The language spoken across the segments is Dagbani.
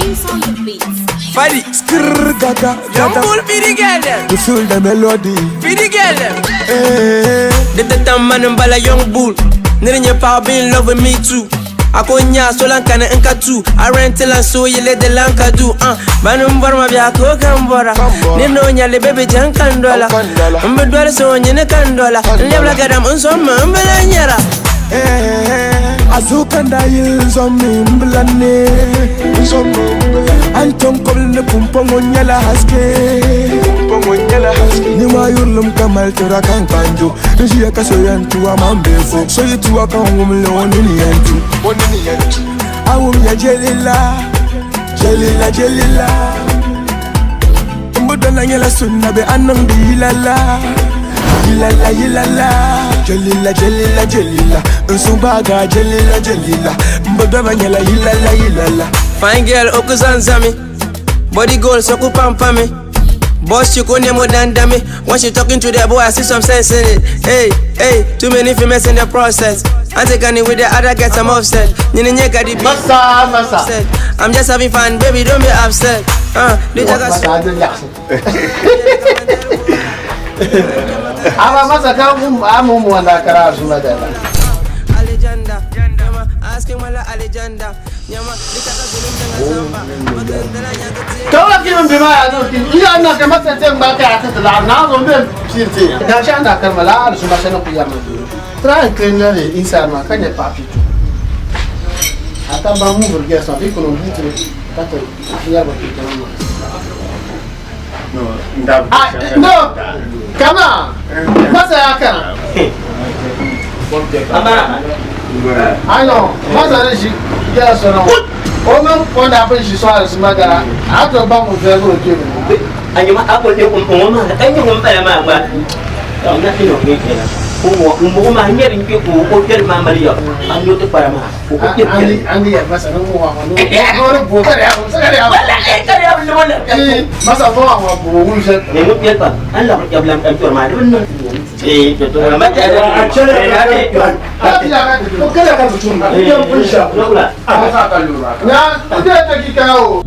Tunes on the beats. Fadi. Skrrr gaga Young gaga. bull feed the girl them. You feel the melody. Feed the girl them. Hey. The the man in bala young bull. Nigga your power be in love with me too. I konya so lan kana nka tu. I rent till and so you let the lanka do. Banum bora ma bia ko kan bora. Kan bora. Ni no nya le baby jan kan dola. Kan dola. Mbe dola so nyi ne kan dola. Kan Lebla dola. gadam unso ma mbela nyara. Azukanda yinzomi mblane Anton kobl ne pumpongo nyala haske Nima yurlum kamal tura kan kanjo Njiya kaso yantu amambefo So yitu kan wumle onini yantu Awum ya jelila Jelila jelila Mbudana nyala sunna be anang di yilala Yilala yilala Jelila jelila jelila Nsumbaga jelila jelila Mbudana nyala yilala yilala Fine girl okuzanzami. Body goal so ku pampa me. Boss you go nemo than dummy. When she talking to the boy, I see some sense in it. Hey, hey, too many females in the process. I take any with the other get some upset. Nyini nyeka di Masa, masa. upset. I'm just having fun, baby, don't be upset. The jaga Masa adin yaksin. Ama masa ka um amu mu wanda kara suna da ba. Alejanda, nyama, asking wala Alejanda. Nyama, the jaga zulum danga zamba. Magandala nyaga te. Kawla ki mun bima ya no ki iya na ka masa te mba ka ta la na zo be pirti. Da sha na kar mala al suma sha na ku ya ma. Tra clean na le inside ma kan ya papi tu. Ata ba mu burge sa bi kono butre ta to ya ba ki ta ma. No, ndab. Ah no. Kama. Masa ya kana. Abara. I know. Masa ne shi ya so no. O men ko da fa shi so al suma da. A to ba mu fe ko ke mu. Anyuma apple ne um um ma kan yi um bala ma ba. Na ino ne kenan. Ko mo ma nyeri ke ko ko tel ma mariya. An yo te para ma. Ko ko tel. Andi andi ya masa no mu wa no. No no bo ka ya sa ka ya. Wala eh kare ya wala. Eh masa fo wa bo wu se. Ne mo tel pa. An la ya blam am tor ma dun. Eh to to ma ta. A cire Ka ya ka ko kala ka mutum. Yan kun sha. Lokula. A sa ka lura. Na ku da ta ki kawo.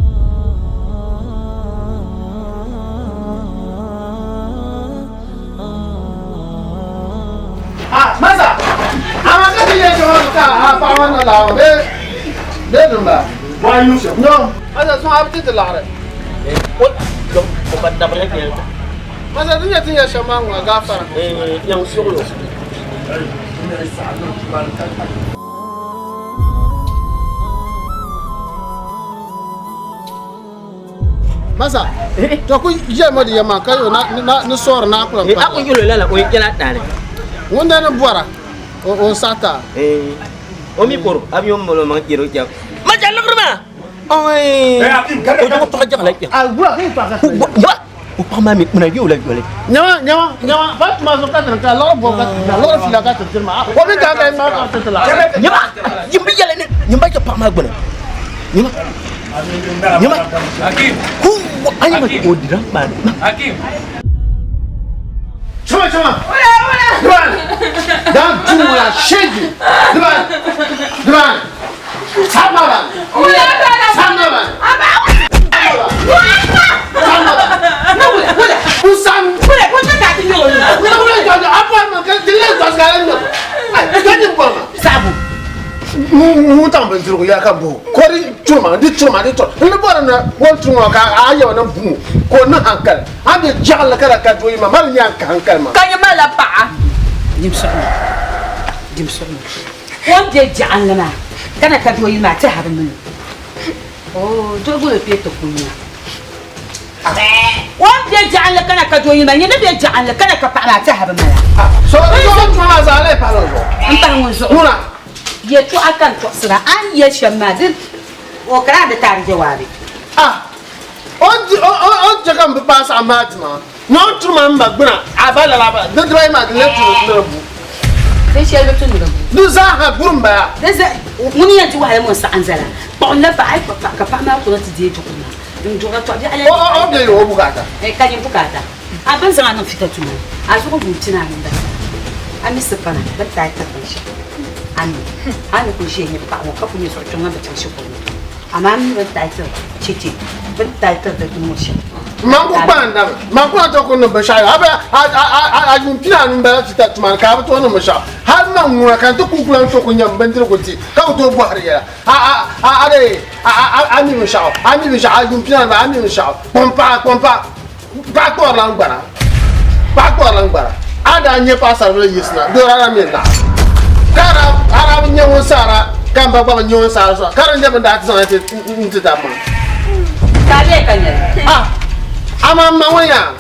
Ah masa. Ama ka ti ye jo ka ha pa wa na la be. Be dun ba. Wa Yusuf. No. Masa sun abti ti lagre. Ko ko ba da ba ke. Masa dun ya ti ya shama ngwa gafara. Eh yang suglo. Masa. To ku je mo di yama ka yo na na ni sor na ku Eh akun yulo la la o kela tane. Wanda ni bora. O o sata. Eh o mi koro abiyo mo ma kiro kya. Ma jalla ma. Oi. Eh Hakim kada O to ka jala kya. Ah gura kai pa ka. Ya. O pa ma mi muna yo la yo le. Nyama nyama nyama ba ma zo ka tan ka lo bo ka na lo fila ka tan ma. O bi ka ka ma ka tan la. Nyama. Yimbi yale ne. Nyamba ka pa ma gbona. Nyama. Nyama. Hakim, Ku anya ma o dira ba. Hakim. Chuma chuma. Duan. Dan chuma shegi. Duan. Duan. Samaban. Samaban. Samaban. Usam. Wula wula jɔjɔ a bɔ ma ka dile jɔsika la ɲɔ. Ayi ka nin bɔ ma. Sabu. Mun t'an bɛ ya ka bon kɔri tuma di tuma di tɔ ne bɔra na wɔn tuma ka a yɛ na bu ko ne hankali an bɛ jagala ka ka to i ma mali ɲa ka hankali ma. Ka nyɛ la paɣa. Dim suɣumi dim suɣumi o ni bɛ jaɣanli maa kana ka doo yili maa ti ha bi mini o doo gba bɛ ti kunya o ni bɛ jaɣanli kana ka doo yili maa nyɛ ni bɛ jaɣanli kana ka paɣa maa ti ha bi mala So so tuma za ale pa lo zuɣu. n pahi ŋun zuɣu Ŋuna yɛltɔɣa ka n tɔɣisira a ni yɛli shɛm maa di o kana di taari jawaabi ah o di o o o jɛ ka n bi paasi a maa dima n'o tuma n ba gbina a ba lala ba di dira ma di ne turu ne bu din shɛli bi tu ni di bu di zaa ha guri n baya. di za ŋuni yɛn ti wahala ŋun saɣim zala kpuɣim la paɣa ayi ka paɣa maa kuna ti deei duɣuri maa n duɣura tɔ biɛɣu O o o bɛ yen o bukata. la ka nyɛ bukaata a bin zaŋ a niŋ fita tuma a zuɣu buu tina a ni basa a mi sipana bi taai ka binshɛɣu a mi a ni ku ʒiya nyɛ paɣa ŋɔ ka ku nyɛ zuɣu kpiɔŋ ŋa bi chaŋ shikuru ni amaa a mi bin taai tiri Cheche bɛ ni taai tiri di dini ŋɔ shɛm. Man ku kpaŋ dama man ku na tooi ku niŋ binshɛɣu a bɛ a yuun pina anu m-bala ti ta tuma ni ka a bi tooi niŋ binshɛɣu hal man ŋuna ka n ti kuli ku lan tooi ku nyam bindirigu di ka ku tooi bɔhiri yɛla a a a a dee a a a mi binshɛɣu a mi binshɛɣu a yuun pina anu a mi binshɛɣu kpɔmpaɣa kpɔmpaɣa paɣa kpuɣirila n gbana paɣa kpuɣirila n gbana a daa nyɛ paɣasaribili yiɣisina doo a daa mi n naɣa ka a daa a daa bi nyɛ ŋun saara ka n ba gba bi nyɛ ŋun saara so ka di nyɛ bin daa ti zaŋ ti n ti dabba Ka a bee ka nyɛli? A amaa m ma ŋɔ yaa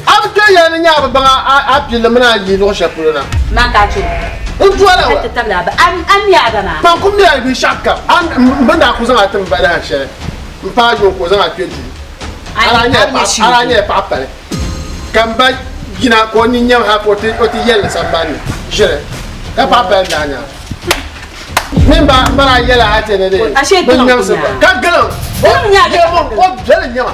a bi kpe yɛli ni nyɛ a bi baŋ a pilli mini a yi luɣ shɛli polo na. Man ka a chɛ o. N dɔla wa. Ka ti tabili a ba a mi a ba maa. Man ku mi a binshɛɣu kam a bin daa ku zaŋ a ti m ba dahin shɛli m paai yuŋ ka o zaŋ a kpe duu. A daa nyɛla paɣa pali ka m ba yina ka o nini nyam hal ka o ti yɛli sambani ni ʒiri ka paɣa pali n-daa nya a. Mini ba m ba daa yɛla a ti ni di bi nyaŋsi ba ka giliŋ o biɛli nyama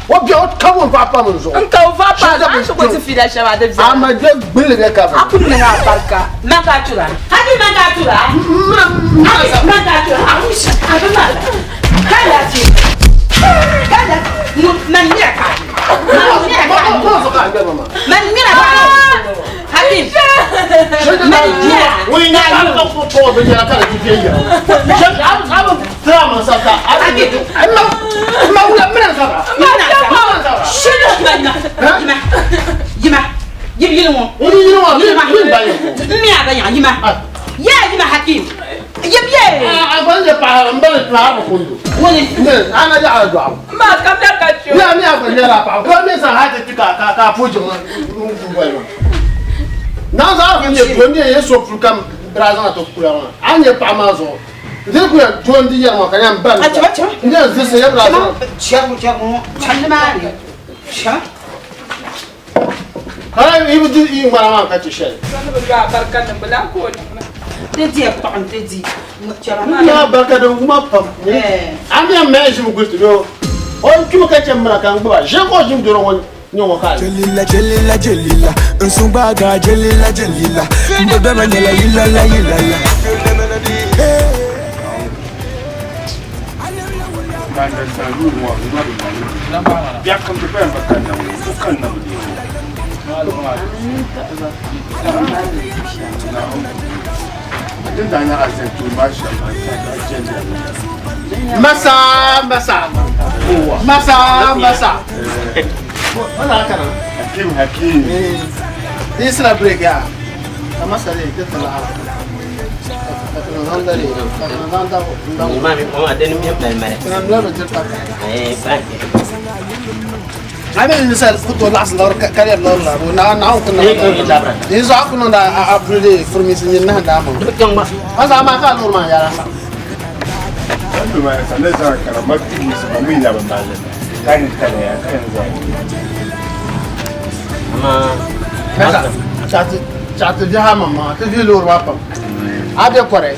o biɛ o ka ŋun vaɣa pam n zuɣu. N ka o vaɣa pa a zuɣu a ti fiila shɛm a di biɛla. A ma gbe gbulli bɛ ka A kuli niŋ a barika. Man ka a tura. Hali man ka a tura. Man ka a tura. A bi mali. Ka laati. Ka laati. Man mira ka. Man mira ka. Man mira ka. Hakim. Man mira. Wani ya ka ka ko ko bin yara ka da kifiye yara. Sha abu tsira man sa ta. Amma ma wula mira sa ba. Mira sa. Shinu ma yima. Yima. Yim yili ŋɔ. Wani yiri wa ni ni ba yi. N mi a ba yaɣa yima. Ya yima Hakim. Yim ye. A ban je pa n ba pa ba kundu. Wani. Ne ana ja ala do. Ma kam da ka chɛ Ni a mi a gba nyɛla paɣa ka mi zaŋ hali ti ka ka ka puji ŋɔ n boli ma. Na zaŋ ka nyɛ doo mi yɛ so puli kam bira zaŋ ti kula maa a nyɛ paɣa maa zuɣu n ti ku yɛn doo n di yɛri ŋɔ ka yɛn ba A chɛba chɛba. n yɛn zisi yɛ bira zaŋ Chɛbu chɛbu ŋɔ. Chandi maa ni. Chɛba. ka yi bi di yi ŋmana maa ka chɛ shɛli. Sani bi lo a barika niŋ bi lahi ka o niŋ na. Ti di kpaɣim ti di. Chɛba N maa. nya barika din wuma pam. Eh. A mi yɛn mali ʒimi guli ti doo o ni kpimi ka chɛ mira ka n gbuba ʒe ka o ʒimi doro ŋɔ nyɛ ŋɔ ka Jelila, jelila, jelila, nsumbaga, jelila, jelila, mbebema nyela yilala, yilala. Hey. Masa masa masa masa. Wala kana. Hakim Hakim. Ni sira break ya. Ka masa de te tala. Ka tana zanda de ka tana zanda nda. Ma mi ko ma deni mi mali mali. Tana mla be te ta. Eh ba. Ai me ni sal kuto las lor ka le lor la na na ku na. Ni zo ku na a a de furmi sin na da mo. Duk ma. Masa ma ka lor ma yara. Wanda ma sanar da karamar tudu su ba min laban malam. Kanin tana ya kan zai. Amma Masa cha ti cha ti ha mama ti vi lor wa pam. A be kore.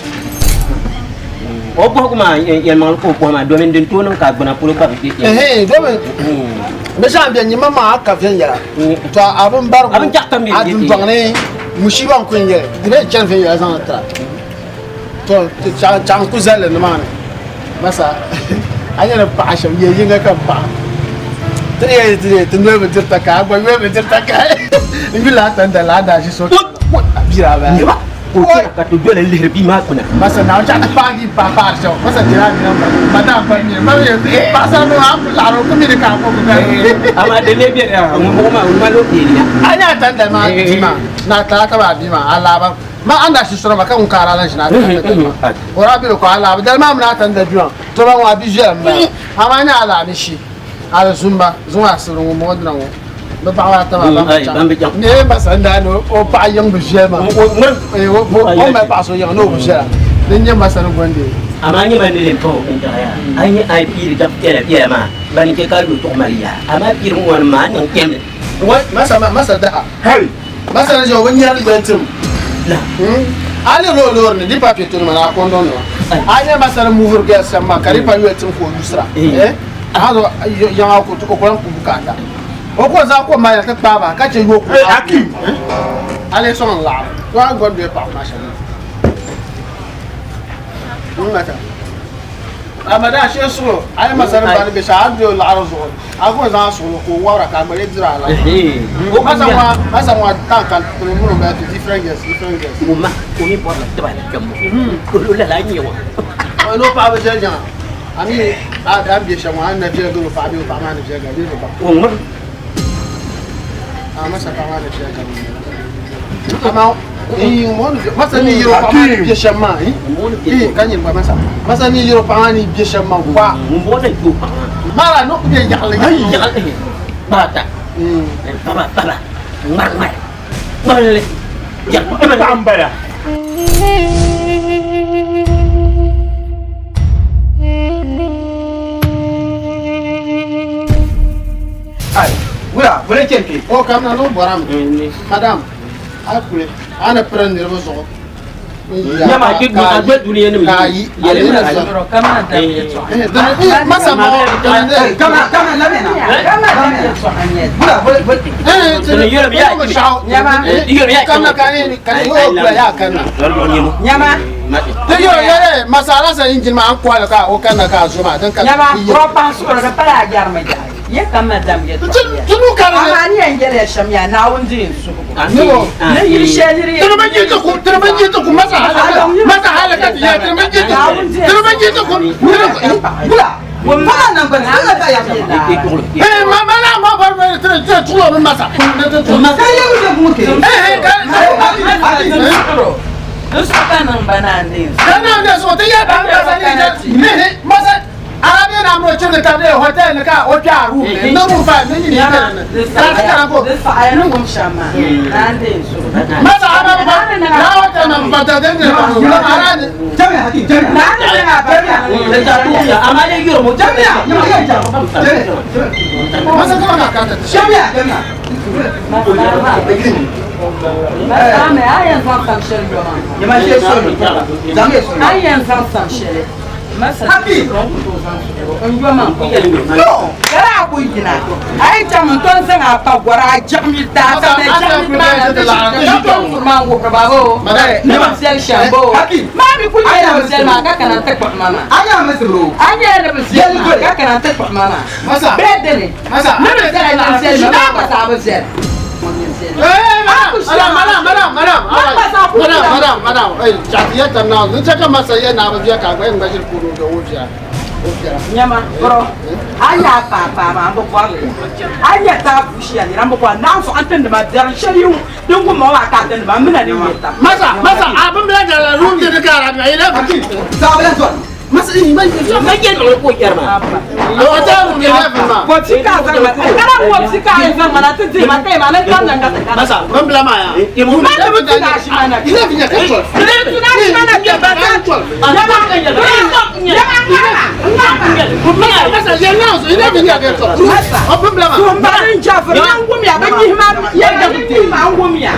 O bɔhigu maa yɛlimaŋli ka o bɔhi maa domin din tooi niŋ ka a gbuna polo gba bi kpe. Ehe, domin bɛ shɛŋa bɛ nyima maa ka viɛnyɛla to a bin barigu A bin chaɣ tam bɛ a dundɔŋ ni mushiba n ku n yɛli di bɛ chɛni viɛnyɛla zaŋ tira to chaɣ n ku zalli nimaani masa a nyɛla paɣa shɛm yɛ yinga ka n paɣa ti ni yɛli ti ti noli bi diri takai a gba yoli bi diri takai n yuli a tandali a daa ʒi so a bira a baya Ko ka to dole lihiri bia maa gbuna. Masa na chaɣ ti paagi paɣa paɣari shɛba masa jira ni ma ma daa pa mi ma mi paɣasara mi a ku laɣari ku mi ni ka ko ku Amma da ne bɛ ŋun bɔŋɔ maa ŋun ma lo bɛ na. A nya tandali maa bia maa na tala ka ba bia maa a laaba ma an daa shishira ma ka ŋun kaara lan ʒina a tandali maa o daa bɛ ko a laaba dali maa mini a tandali bia maa to ba ŋɔ a bi ʒiɛla m bala amaa nya a laa ni shi a di zumba zuŋ a sibiri ŋun bɔŋɔ dina ŋɔ bɛ paɣaba ata maa Ban bi chaŋ. Ne masa n daa ni o paɣa yiŋ bi ʒiɛli maa o mali paɣa so yiŋ ni o bi ʒiɛla din nyɛ masa ni gondi. Amma nyɛ ban ni len pa o bintaɣa yaa a nyɛ a yi piiri dab piɛla piɛla maa bani chɛ ka lo tuɣu mali yaa amaa piiri ŋɔ nim maa a niŋ kpɛmli. Masa masa daha Hey! masa ni ʒe o bi nyɛri gbɛntim La. A lihiri o loori ni di pa piɛtoni maa ni a kɔndɔŋ nima a nyɛ masa ni muhiri gɛli shɛm maa ka di pa yoli tim ka o yusira a zo yaŋa o ku lahi ku bukaata o ko zaŋ kom maa ti kpaai ba ka chɛ yo ku Hakim! A lee sɔŋ n laɣiri to a gɔndi bɛ paɣaba maa shɛm n mata Amada a shee suɣulo a yi masa ni bani bɛ shɛli a ni bɛ o laɣiri zuɣu a ku zaŋ a suɣulo ka o wabira ka a gba lee diri a la masa ŋɔ masa ŋɔ tan ka pili muni bɛ to different girls different girls. O ma o mi bɔrila tiba ni kpɛmbo o lo lala n-nyɛ ŋɔ. O ni o paɣaba viɛli jaŋa a mi a a ni bɛ shɛm ŋɔ a ni na viɛli gari o paɣa bee o paɣa maa ni viɛli gari bee o O ŋmiri. A masa paɣa maa ni viɛli gari amaa masa ni yɛrɛ paɣa maa ni bɛ shɛm maa ka nyini gba masa masa ni yɛrɛ paɣa maa ni bɛ shɛm maa wa ŋun bɔŋɔ na kpɛ o paɣa maa mara no ku bɛ yaɣali yaɣali kpaata baba baba ŋmari ŋmari ŋmarili paɣa n bala. Ai, wula, wula chɛn kpe. O kamina n'o bɔra mi. Madam, a kuli, a ni piri niriba zuɣu. Nyama a gbe dunia nim Ka yi, a yi na zuɣu. Masa mɔgɔ, Kama kama lamɛna. Bula bula bula. Kamina ka ni ka ni o kula ya kana. Nyama. Ti yɔrɔ yɛrɛ masala sa injin ma an kɔli ka o kana k'a zo ma din ka. Nyama rɔba suɣuri di pala a jɛrimi jahi. Ye kama dam ye Tunu kari ne. Amaa ni yɛn yɛli ya shɛm yaa Naawuni di n suhugu. Nebo. Ni yili shɛli niri yɛn. Tunu ji ti ku tunu ji ti ku masa halaka masa halaka ti ya tunu ji ti ku tunu ji ti ku Bula. Pala nan gbani ala ta ya Eh ma ma la ma ba ba tunu tunu tulo mi masa. Masa ye wuli kun ke. Eh eh ka. Nusuka niŋ ba na n Kana ne so ti ya ba masa ni ne masa Arabian amro chimni ka ne hotel ne ka o kya room ne no room five ne ni ne ka ta ka ko Di saɣaya ni wum shɛm maa na n deei suhu. masa ara ba na hotel na ba ta den ne ba ara ne Jami'a hakim jami'a. Na ni na ba amma dai yoro mo Jami'a masa kuma ka ka ta Jami'a jami'a. Masa me a yɛn zaŋ sam shɛli yɔ maa. Nyama she solo. Zange solo. A yɛn zaŋ sam shɛli. Masa Happy. n yɔ maa. No, kara a ku yina. A yi chaŋ n tom zaŋ a pa gɔri a jiɣimi daa ka mɛ jiɣimi maa na ti ʒi ka tom furi maa n wuhiri ba bo. Ni bi viɛli shɛm bo. Maa mi ku nyɛla bi viɛli maa ka kana ti kpuɣi ma maa. A nyɛ mi sibiro. A nyɛla ni bi viɛli maa ka kana ti kpuɣi ma maa. Masa. Bee dini. Masa. Ni bi viɛla ni bi viɛli maa maa gba zaa bi viɛli. Eh madam madam madam madam madam madam madam eh jati ya tam na ni chaka masa ya na ba biya ka gba ngba jir ko do o biya o biya Nyama bro. A nyɛ a paapaa maa n bi bɔrili a nyɛ taa pushi a nira n bi bɔri naan sɔɣi n tindi ma biɛri shɛli yi din ku ma maa ka a tindi ma n mina ni nyɛ tam. Masa masa abin bila da la room de ka ra ina ba Zaabila zɔn. masa ni ma ma je no ko yarma o ta room de la ma Wɔbsi ka a zaŋ ma kana wɔbsi ka a zaŋ ma na ti di ma ka yi ma ni tam na ka ti kana. masa ban bila ma ya Ma ti bi tuna a shima na. ina binya ka chol Ti bi tuna a shima na kpe ba ta. Nyama nyama ŋmaa ŋmaa. masa ya na so ina binya ka chol Masa. o ban bila ma Tumbari n jafiri na n wumya bi nyihi ma ya nyihi ma n wumya.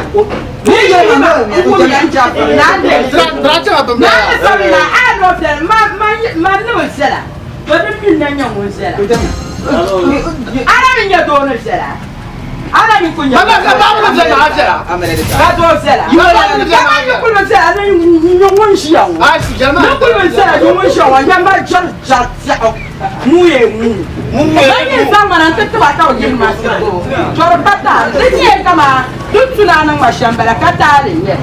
Ni nyihi ma n wumya n jafiri na n deei. tra tra cha ban bila Naa ni sabi na a no viɛli ma ma ma ni bi viɛla to di mi na nyɛ ŋun viɛla. Ala mi nyɛ doo ni viɛla. Ala mi ku nyɛ. Baba ka ba mu viɛla a viɛla Ka doo viɛla. Ka mi kuli bi viɛla ni nyɛ ŋun ʒiya ŋɔ. a si jama Ni kuli bi viɛla ni ŋun ʒiya ŋɔ yɛmba jɛri jɛri tiɛɣu ŋun yɛ ŋun. Ba nyɛ zaŋ mana n ti tiba ka bi yihi ma sirgo. Tɔri pa taali di nyɛ kama di tuna niŋ ma shɛm bala ka taali n nyɛ.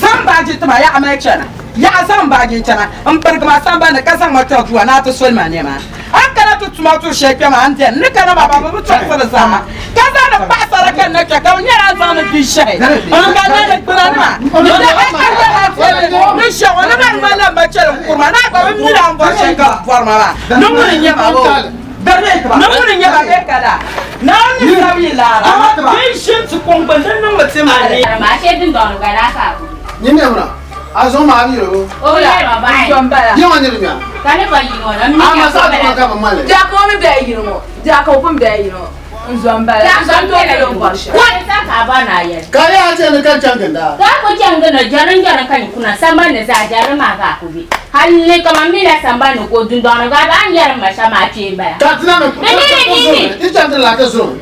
Zaŋ baaji tima yaɣa mali chana. Yaɣa zaŋ baaji n chana n pirigi ma sambani ka zaŋ ma kpɛri dua ni a ti soli ma nɛma. A kana ti tuma turi shɛli kpɛma n dɛni ni kana maa ba bi bi tɔɣisiri zaa ka zaŋdi paɣasara ka na kpɛ ka bi nyɛla a zaŋdi bia shɛhi n ka na ni gbuna nima ni ni shɛŋa ni man ŋmanila n ba chɛli n kuri ma ni a gba bi mila n bɔri shɛli ka bi bɔri ma maa ni ŋuni n nyɛ ma bo ni ŋuni n nyɛ ma bee ka daa Naawuni ni sabi yi laara bee n ʒi n ti kɔŋ gbuni din niŋmi ti maali. Ma she dun dɔni gba laa ka a ku. ni ne mura a zo ma bi ro O yɛri ma bahi. ye wa ni mi Ka ne ba yino na mi a ya ma sa ko ko bala. ka ba male Jaka o mi bɛ yiri ŋɔ jaka o pun bɛ yiri ŋɔ n zo n bala n zo n tooi kalo n bɔri shɛli. Wani sa ka a ba na yɛli. ka ya ce ni kan can da Ka ku chɛŋ gina jarin jarin ka kuna samban ni zaa jarin maa ka a ku bi. Halli kaman mi la samban ni ko dundɔŋ ni gba a ni yɛri ma shɛm a kpee n bala. ka tina mi Ni ni ni ni. ti can la ka zo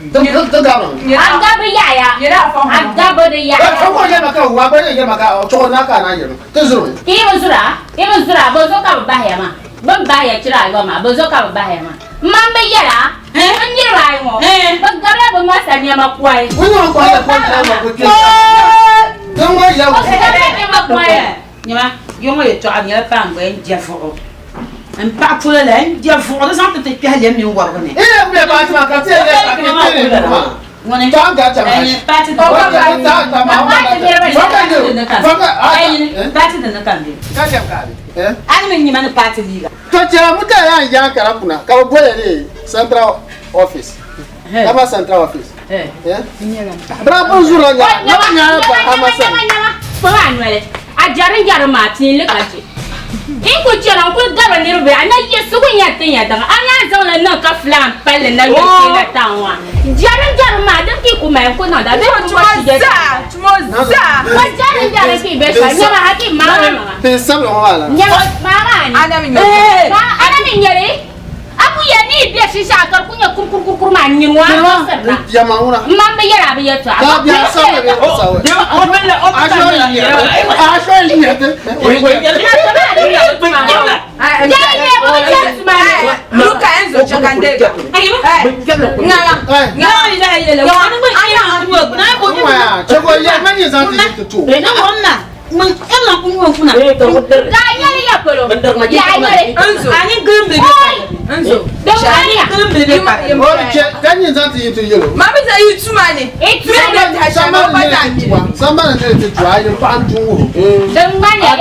ta ta ga ma A gabi yaɣaya. A gabi di ka yaɣaya. ko ye ma ka wa ba ye ma ka cho na ka na ye te zo Ki yi bi zura, yi bi zura, bo zo ka bi bahi ya maa. Bɛ ni bahi ya chira ayɔbu maa, bɛ zo ka bɛ bahi ya maa. M ma m-bi yɛl a, n niriba ayi ŋɔ, bɛ gabila bɛ masa nɛma kɔhi. O gabila nɛma kɔhi. Nyama, yo ŋɔ yɛtɔɣa nyɛla paangba n je vuɣu. N paɣa polo la n je vuɣu di zaŋ ti ti kpɛhi lɛm mini wɔbigu ni. Ŋuni? Paati din ni ka m be. A ni mi nyima ni paati liiga. To chɛla mutane a yaan kara kuna ka bɛ boli li central office. Kama central office. Bra bun zura nya. Nyama nyama ba ama sa. Kpab a noli. A jɛrinjɛrim maa piinli ka chɛ. N ku chɛna n kuli gari niriba a na yiɣisigu n yɛn ti nya tiŋa a naan zaŋli niŋ ka filaan palli na yuli China town maa. Jɛrinjɛrim maa din ki ku mali n ku niŋda bee ku bɔri ti je Ko jɛrinjɛrim ki be shɛli nyama haki maa maa. Nyama maa maa ni. Maa ana mi nyɛli. A ku yɛli ni yi be shinshɛɣu ka di ku nyɛ kurkurkurkur maa nyin ŋɔ a muɣisiri na. M ma m-bi yɛli a bi yɛltɔɣa. Ka nyɛli ya polo. Yaa nyɛli. Mami za yi tuma ni. Din ŋmani ya.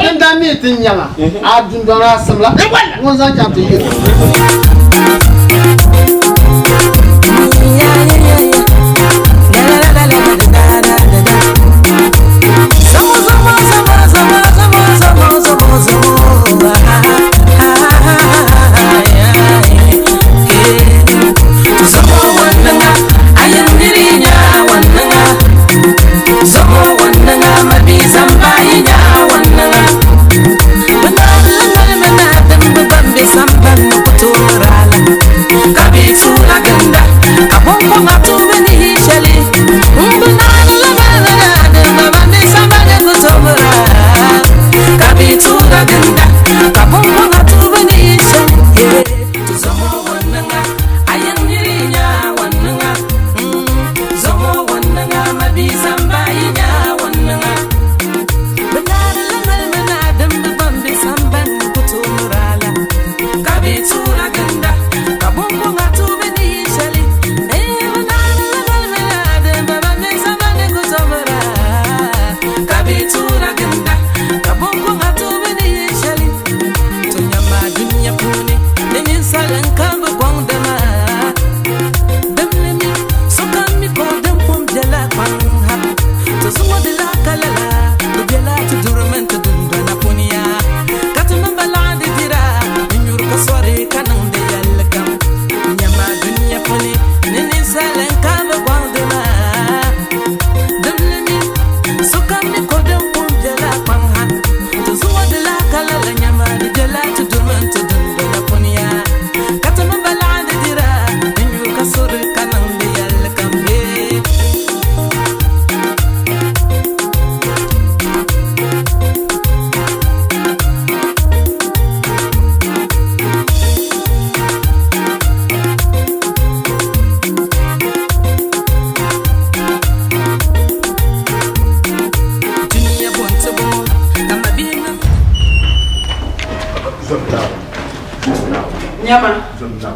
Nyama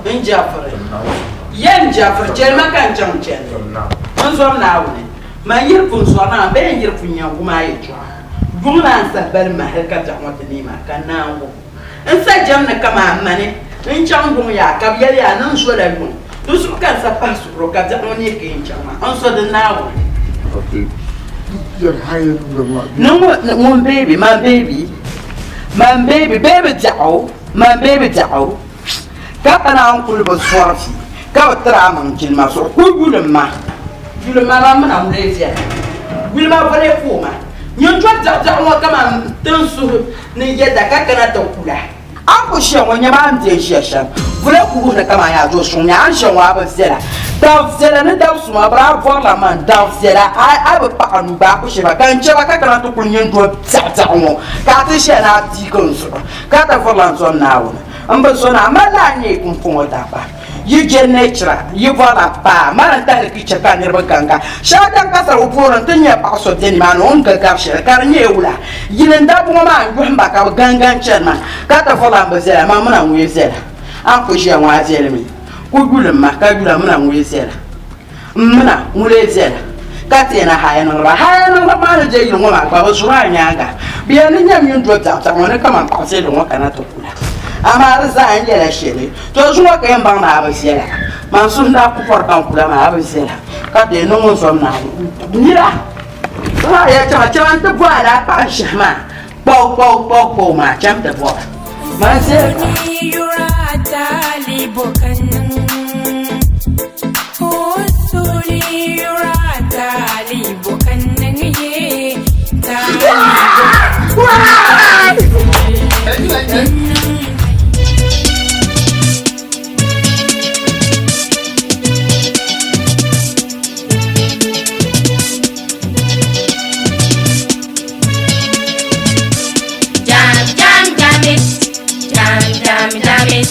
n Jafiri ya n Jafiri chɛli ma ka n chaŋ chɛli n zom Naawuni man yiri pun sɔri na bee n yiri pun nya gum a yɛltɔɣa yuŋ la n sa bali ma hali ka biɛɣu ŋɔ ti neei maa ka naangu n sa jɛm ni kaman mani n chaŋ yuŋ yaa ka bɛ yɛli yaa ni n zola yuŋ di zuɣu ka n sa pahi suhuro ka biɛɣu ŋɔ neei ka n chaŋ maa n zo di Naawuni. Ni ŋun beebi man beebi man beebi beebi biɛɣu man beebi biɛɣu ka pa naan kuli bi zɔri vi ka bi tiri a maŋ jilima zuɣu ku yulim ma yulim ma man mina ŋun lee viɛla yuli ma voli ku ma nyin doli biɛɣu biɛɣu ŋɔ kaman tin suhu ni yɛda ka kana ti kula A ni ku ʒiya ŋɔ nyama a ni bɛ ʒiya shɛm vuli ku wuhi ni kaman yaa do suŋ ni a ni ʒiya ŋɔ a bi viɛla. Daŋ viɛla ni daŋ suma bɛ daa bɔrila man daŋ viɛla a bi paɣ a nuu gba a ku she ba ka n chɛ ba ka kana ti kuli nyin do biɛɣubiɛɣu ŋɔ ka a ti ʒiya ni a biigi n zuɣu ka ti vurila n zom Naawuni. N bi zona, a mali a nyee pumpɔŋɔ dabba. Yi je nechira, yi bɔrila paa, mali n-tahili kicha ka niriba ganga. Shɛli din ka sarigu puuni nti nya paɣ so be nimaani o ni ga gari shɛli, ka di nyɛ wula? Yili n-dabba ŋɔ maa n-yɔhim ba ka bɛ ganga n-chani maa, ka ti vɔrila m bi viɛla, man mini a ŋun yi viɛla. A ni ku ʒiya ŋɔ a viɛli mi? Ku yulim ma ka yula m mini a ŋun yi viɛla. M mini a ŋun lee viɛla, ka ti yɛn a haya niŋdi ba. Haya niŋdiba maa ni be yili ŋɔ maa gba, bɛ zuri a nyaaŋa. Bɛ yɛn ni nyam nyin do biɛɣubiɛɣu ŋɔ ni kaman paɣ viɛlli ŋɔ kana ti kula. Amaa di zaa n yɛla shɛli, to zuŋɔ ka yɛn baŋ ni a bi viɛla. Man suhu n daa ku pɔri ka n kula maa, a bi viɛla, ka ti yɛn niŋ ŋun zom Naawuni nira. Maa ya chaŋ, chaŋ nti bɔ a daa paɣ n shɛhi maa, kpaw, kpaw, kpaw, kpaw maa, cham ti bɔ ba. Man viɛli pam. Jam, jam, jam it. Jam, jam, jam it.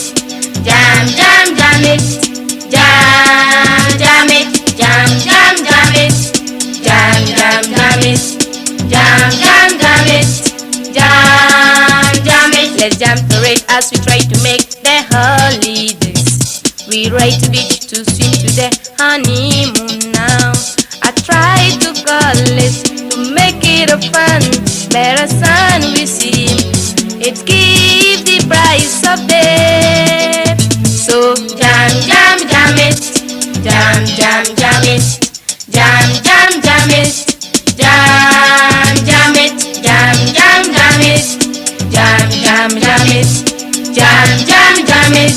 Jam, jam, jam it. Jam, jam it. Jam, jam, jam it. Jam, jam, jam it. Jam, jam, jam it. Jam, jam it. Let's jam to it as we try to make the holidays. We ride to beach to swim to the honeymoon now. I try to call it to make it a fun, better sun we see. It gives the price of death. So jam, jam, jam it. Jam, jam, jam it. Jam, jam, jam it. Jam, jam it. Jam, jam, jam it. Jam, jam, jam it. Jam, jam, jam it.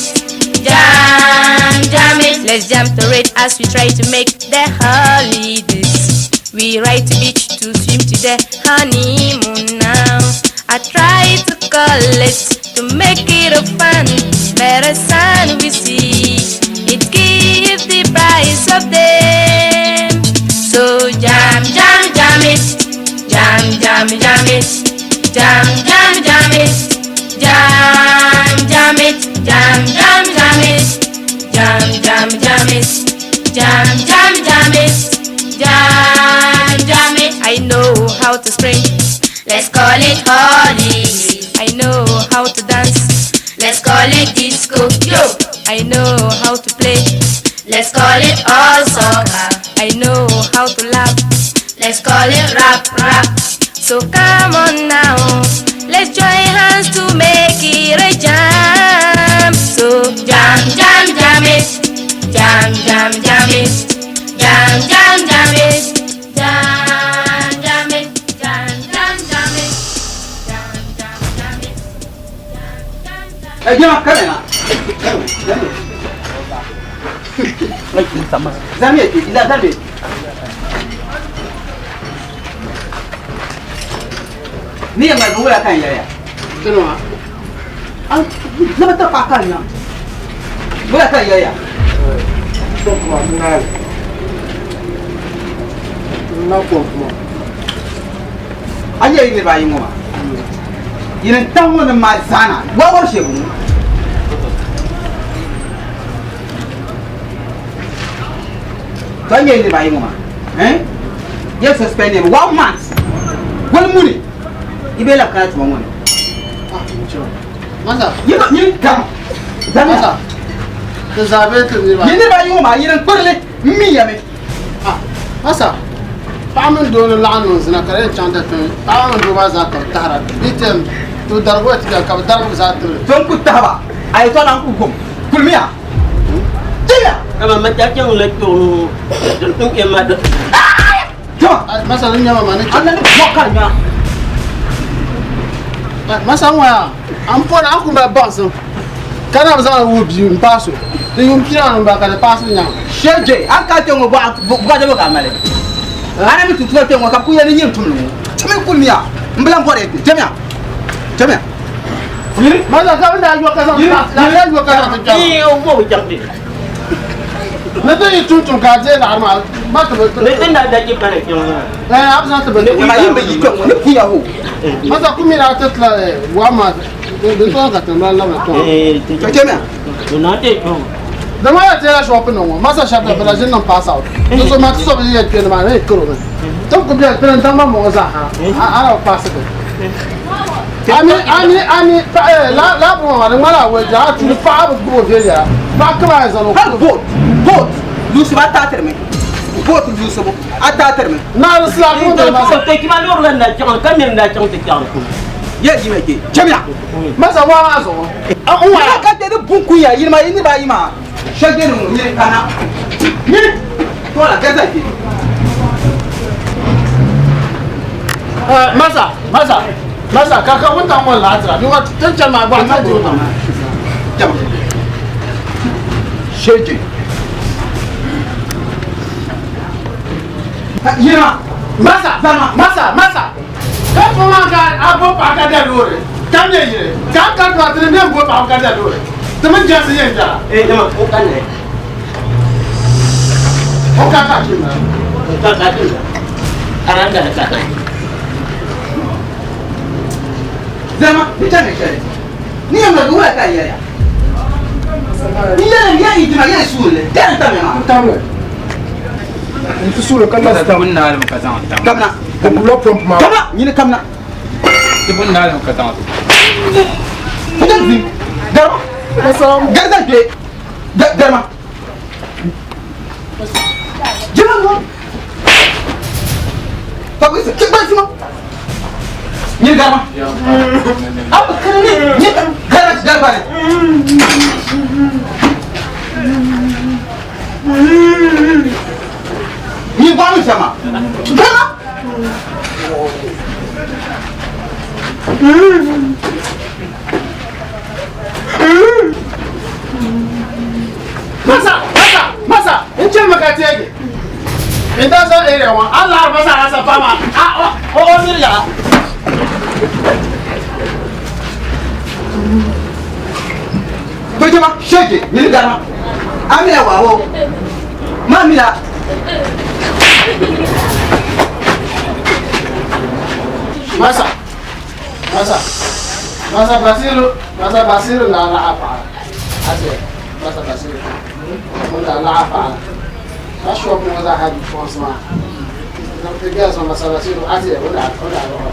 Jam, jam it. Let's jam to it as we try to make the holidays. We ride to beach to swim to the honeymoon now. I try to call it to make it a fun, better sun we see. It gives the price of them. So jam, jam, jam it. Jam, jam, jam it. Jam, jam, jam it. Jam, jam it. Jam, jam, jam it. Jam, jam, jam it. Jam, jam, jam it. Jam, jam it. I know how to spring. Let's call it holly. I know how to dance. Let's call it disco. Yo. I know how to play. Let's call it all soccer. I know how to laugh. Let's call it rap rap. So come on now, let's join hands to make it a jam. So jam jam jam it, jam jam jam it, jam jam jam it, jam jam it, jam jam jam it, jam jam jam it. Ɛ jama kɛmɛ na. Zami ye ila zami. Ni ye ŋmali wula kan yɛya. Kini wa? An ne bɛ taa pa kan na. Wula kan yɛya. Kuma naani. Na ko kuma. An yɛ niriba ayi ŋɔ ma. Yini tan ŋɔ ni maa zaana waa wari shee ŋɔ. To an yɛ niriba ayi ŋɔ ma. Eh? Ye suspend him 1 month. Wali muni. I bɛ la kana tuma ŋɔ ni. Masa. Yini yini tam. Zami. Masa. Ti zabe ti niriba. Yini niriba ayi ŋɔ maa yini kpirili n mi ya mi. Ah, masa. Paɣa mini doo ni laɣim niŋ zina ka di yɛn chaŋ ti tumi paɣa mini doo maa zaa ka bi tahira di tɛm to darigu ti bɛni ka bi darigi bi zaa tibili. To n ku tahiba a yɛtɔɣa la n ku gum kulimiya jɛya. Kama ma ta chaŋ la kpiɔŋ din n ma di. Jama. Masa ni nyɛma ma ni An na ni bɔ ka nya. Masa ŋɔ yaa an pɔri an ku mali baŋsim ka na bi zaŋ wuhi bia n paasi o di yuun pia ni ba ka di paasi nyaŋ. Shɛje an ka kpɛ ŋɔ bɔɣa bɔ ka mali. Ana mi tuntuma kpɛ ŋɔ ka ku yɛli ni nyini tumli ŋɔ. Timi kulimiya n bi lan bɔri jamiya jamiya. Masa ka bi daa yɔ ka zaŋ la daa yɔ ka zaŋ ti kpɛma. Ii o bo chaŋ di. Ni ti yi tum tum ka a deei laɣiri maa ma ti bi. Ni ti na da chi pani kpɛŋ maa. Ɛɛ a bi zaŋ ti bi. Ma yin bi yi kpɛ ŋɔ ni puya ho. Masa ku mi daa ti tila 1 month. Di tɔŋ ka tiŋgbani labina tɔŋ. Chɛmiya. Dama ya tɛɛla shop ni ŋɔ masa shɛba bɛ la ʒini niŋ pass out. Di so maa ti so bi yɛn kpɛ ni maa ni karo mi. Ti ku bɛni pili n daŋ ma mɔŋɔ zaa ha a na bi paasi bi. Ami ami ami la la bu maa di ŋmana a wɛja a tuuli paɣa bi gbubi o viɛnyɛla paɣa kama a zaŋ o. Hali boat boat yuusibu a taatiri mi boat yuusibu a taatiri mi. Naa di sila kuma dali masa. Kima loori la n-daa chaŋ ka miri n-daa chaŋ ti chaŋ. Yɛ yima ke chɛmiya. Masa waa maa zuɣu. Yina ka tɛ di bun kunya yini maa yi niriba ayi maa shɛli bɛ ni ŋɔ nyini kana nyini tɔla gɛrisa ke. Masa masa masa ka ka wuntaŋ ŋɔ laatira bi wa tin chani maa gba ti di wuntaŋ. Jama shɛji yini maa. Masa masa masa ka fɔ maa ka a bo paɣa ka da loori ka nyɛ yili ka ka dɔɣi ti ni bɛ bo paɣa ka da loori ti mi jɛnsi yɛn jɛra. Ee jama o ka nɛ. O ka ka ti ma. O ka ka ti ma. Aran da ka ka. Zama ni chani shɛli ni yɛn ma wula ka yɛliya ni yɛli ni yɛn yi yɛli suuli dɛni tamya maa. Tamle. N ti suuli ka la tam. Bun naali ka zaŋ tam. Kamina. Di bula pɔmp maa. Kamina nyini kamina. Ti bun naali ka zaŋ. Futa zi garima. Garisa kpe garima. Jima ŋɔ. Fagbisi kpe sima. Nyini garima. Abu kiri ni nyini garima garima ni. Nyini bɔɣu mi sɛma. Garima. Masa masa masa n chɛ mi ka teegi. N da sa area ŋɔ a laari masa a sa pa maa a o o miri yaɣa. To jama shege nyini garima. Amina wa wo. Ma mila. Masa masa masa Basiru masa Basiru na laɣa paɣa ase masa Basiru ŋun daa laɣa paɣa ka shop ŋɔ zaa ha bipuɣinsi maa ti gɛrisi masa Basiru ase o daa o daa lɔɣa.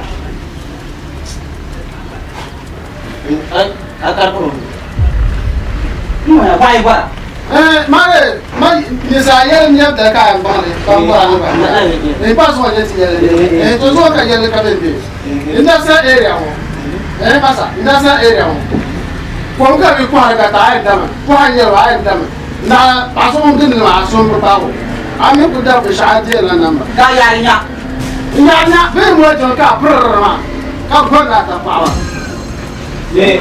A kari kuro. N ŋɔ ya. Mare ma nisa yɛli nyɛ da ka yan baŋli ka n bɔra ni ba ni pa zuɣu nyɛ ti yɛli ni to zuɣu ka yɛli ka bɛ bɛ industrial area ŋɔ masa industrial area ŋɔ kom ka bi kɔhiri ka taa a yɛn dami kɔha n yɛli wa a yɛn dami na paɣa so ŋun dindi maa a so n bi paagi o a mi ku da binshɛɣu a deeri la namba. Ka yaari nya. N yaari nya bee mo jɔn ka a piriri maa ka gɔri na ta paɣaba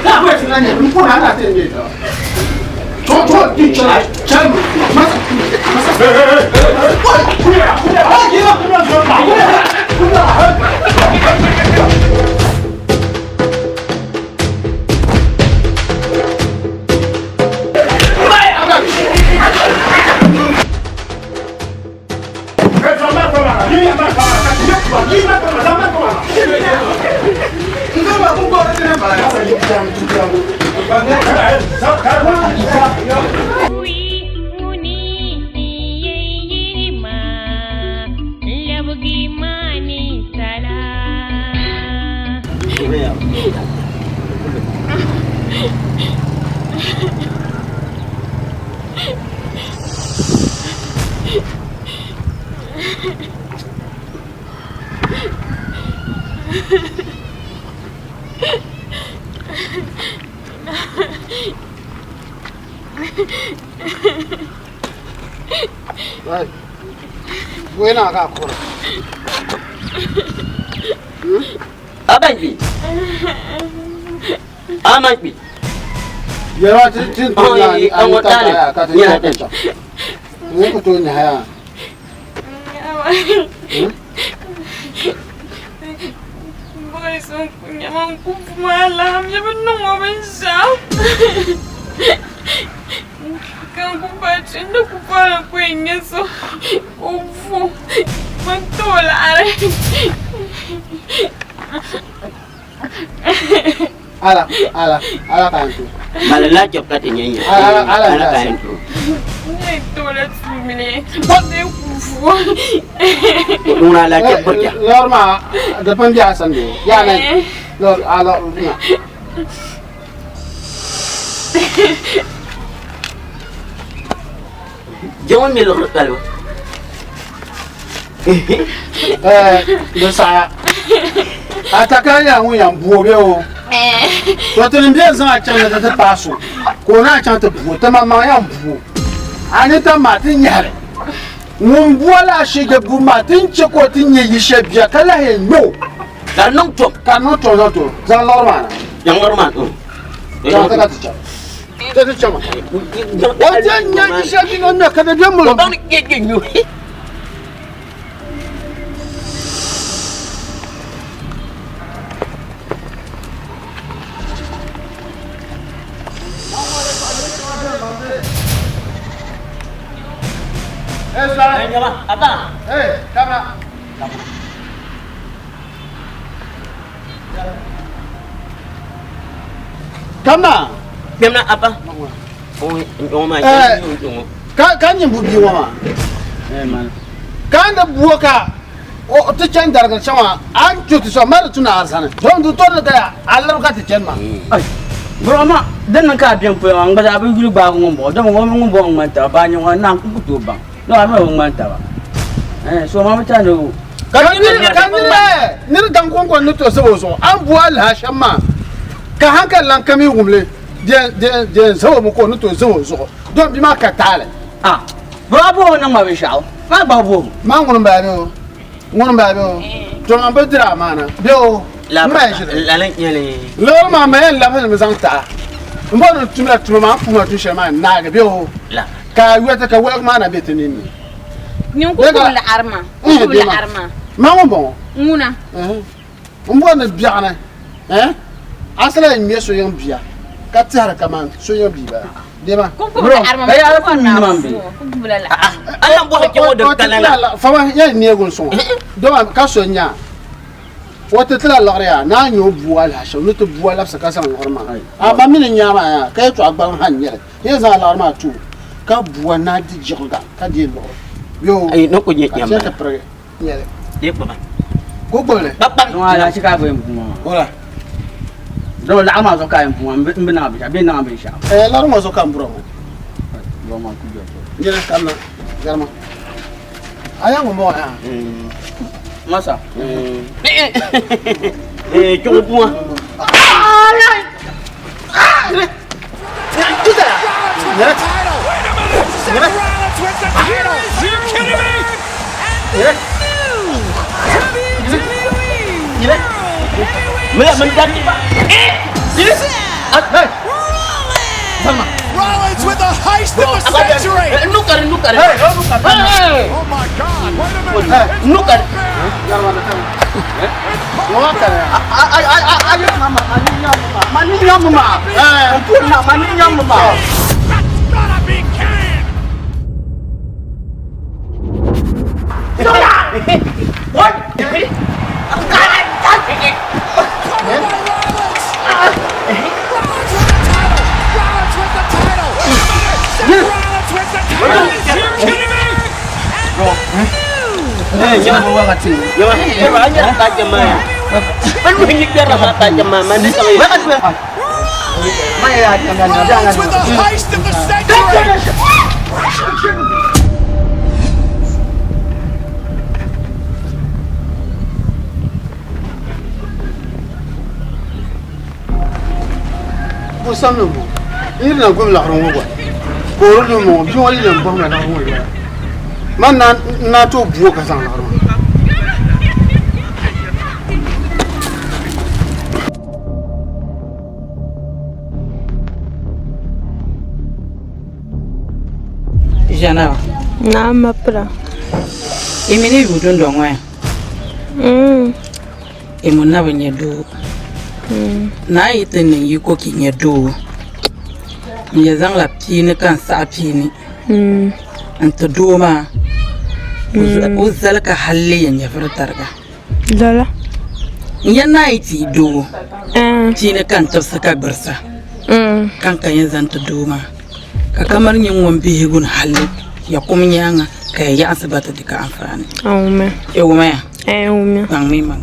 ka a bɛ ti na nyɛ n puhi a na ti nyɛ taba. To to di chala chala masa masa. Wena ka kura. Abanji. Amanji. Yɛrɛ ti ti to nya ani ta ta ya ka ti nya ta. Ni ku to nya ya. Boys, nyama nkufumala, mjebe nungo binsha. Kankupa chinda kupala kwenyeso. Ufu. Mantolare. Ala ala ala ka yɛn to. Mali la chɛ ka ti nyɛ nyɛ. Ala ala Ala ka yɛn to. Ne tola tumini. Ne kufu. Ŋuna la chɛ burja. Lɔri maa di pun bɛ a sani bee? Yaa na lɔri a lɔri na. Jɛ ŋun mi liɣiri kpalibu. Di saɣaya a takara nyɛla ŋun yɛn booi bee o to ti ni bɛ zaŋ a chaŋ ni ti ti paai so ka o naan chaŋ ti booi ti maŋmaŋ yɛn booi a ni tam maa ti nyɛhili ŋun booi la ashige bubu maa ti ni chɛ ka o ti nyɛ yi shɛli bia ka lahi yɛn ŋme o ka di niŋ tom ka di niŋ tom zaŋ to zaŋ liɣiri maa na zaŋ liɣiri maa zaŋ ti ka ti chaŋ ti ti chaŋ o ti nyɛ yi shɛli bia ni o ŋme ka di bɛ molo Hey, camera. Kamna. Kpɛmna apa. Ka ka nyɛ bu bia ŋɔ maa. Ka ni buo ka o ti chani darigiri shɛm maa a ni tu ti so mali ti na a sani don di tori ni ka a liri ka ti chani maa. Buroma din niŋ ka a bɛn pɔya maa n gba zaa bi yuli gbaagi ŋun bɔŋɔ dama ŋɔ mini ŋun bɔŋɔ ŋmani taba baa nyɛ ŋɔ n ku tooi baŋ ni a mi bi ŋmani taba so maa bi chani o Ka niri daŋ kɔŋko ni to zab o zuɣu a ni bo alaha shɛm maa ka hankali lan ka mi wumli di zab o mi ka o ni tooi zab o zuɣu don bia maa ka taali. Bɛ maa booi niŋ ma binshɛɣu maa gba booi. Maa ŋuni m-bala bɛ o ŋuni m-bala bɛ o to man bi diri amaana bɛ o m ma ʒili loori maa ma yɛn labisimi zaŋ ti a m bɔri ni tumla tuma maa m puhi ma tuun shɛli maa n-naagi bɛ o ka a yɔti ka woligi maa na be ti ninni. Nyin ku gbubi laɣiri maa ku gbubi laɣiri maa. Maa ŋun bɔŋɔ. Ŋuna. M bɔri ni biɛɣuni a sala yɛn ŋme so yiŋ bia ka tɛhiri kaman so yiŋ bia bala. Dema. Ku gbubi laɣiri maa ku bɔri ni a ku gbubi la laɣiri. A lan bɔhi kpɛŋɔ din kana la. Fama yɛn neegi n sɔŋ dama ka so nya o ti tila liɣiri yaa ni a nya o bua alahi shɛm ni ti bua labisi ka zaŋ liɣiri maa a ma mi ni nya maa yaa ka yɛtɔɣa gbaliŋ ha n-nyɛ li yɛn zaŋ liɣiri maa ti o ka bua ni di jiɣiga ka deei liɣiri bee o ka chɛ ti pirigi nyɛli ka o gbubi li Wala Dama laɣiri maa zuɣu ka a yɛn puhi maa m bi niŋ a binshɛɣu bee n niŋ a binshɛɣu. Ɛɛ liɣiri ŋɔ zuɣu ka n bura ŋɔ. Nyini kamina garima a yaa ŋun bɔŋɔ yaa. Masa. Chuɣu bua. Mila mình đánh đi Rollins with the heist of the century. Nukar nukar. Hey! Oh my God! Wait a minute. Nukar. That's gotta be Kane. Covered by Rollins. Rollins with the title. Rollins with the title. Seth Rollins with the title. Are you kidding me? Rollins with the heist of the century. Ko samli ŋɔ n yiri na gbubi laɣiri ŋɔ gba ka o di ŋɔ bia ŋɔ yi na bɔhim la laɣiri ŋɔ yɛla man na n tooi booi ka zaŋ laɣiri maa. Ʒɛna Naam ma pira. I mi ni yuui dundɔŋ ŋɔ ya? I mu na bi nya doo. Naa yi ti niŋ yiko ka i nya doo, n yɛn zaŋla piini ka n saɣi piini n-ti doo maa o zali ka hali lee yɛn nyɛvili tariga. Lala. N yɛn naan yi ti yi doo tia ni ka n tibisi ka gbirisa ka n ka yɛn zaŋ ti doo maa ka kamani nyɛ ŋun bihigu ni hali ya kum nyaaŋa ka ya yaɣinsi ba ti di ka anfaani. Ya wumaya? Baŋmi maŋ.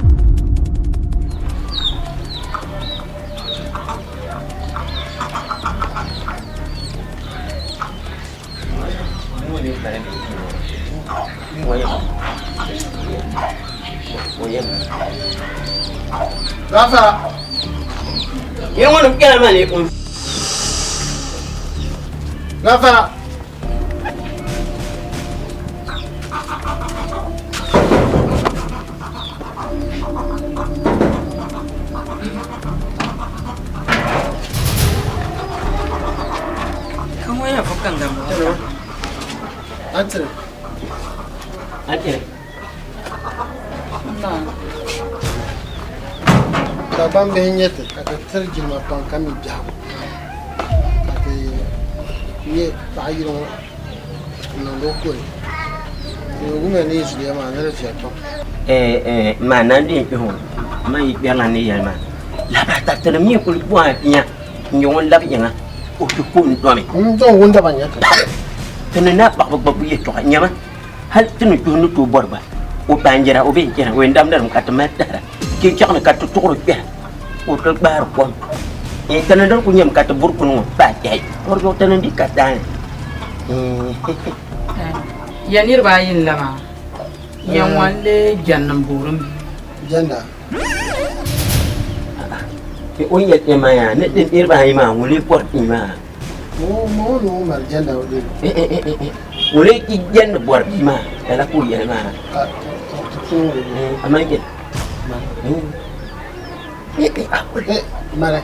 Gafara. Ye ŋɔ nim kpɛla maa ni kum. Gafara. Atire. Atire. Dagbaŋ bihi n-nyɛ ti ka ti tiri jilima pam ka mi biɛhigu ka ti nyɛ paɣa yili ŋɔ n-niŋdi o koli. Di wumiya ni yi zuliya maa ni di viɛli pam. Maa naan di kpɛhi ŋɔ man yi kpɛrila ni yɛli maa labari taritinim mi kuli bɔhi nya n-nyɛ ŋun labi yiŋa o ti ku n dɔmi. N dɔn wundaba n-nyɛ ti. Ti ni na paɣaba gbabbu yɛltɔɣa nyama hali ti ni tuhi ni tooi bɔri gba o baanjira o bee n-chana o yɛn damdimi ka ti mali tahira chinchaɣu ni ka ti tuɣiri kpɛha ka o ti gbaari kom ti ni di kuli nyɛmi ka ti buri kuni ŋɔ paai kpɛhi o zuɣu ti ni di ka taani. Ya niriba ayi n-la maa ya ŋɔ n-lee jɛndi m-boori m bia. Jɛnda. O ni yɛli kpɛm maa yaa ni niriba ayi maa ŋun lee bɔri bia maa. Ma o ni o mali jɛnda o dee. Ŋun lee jɛndi bɔri bia maa lala ka o yɛli maa. Ka ti puuni o. Amaa jɛn. Mali.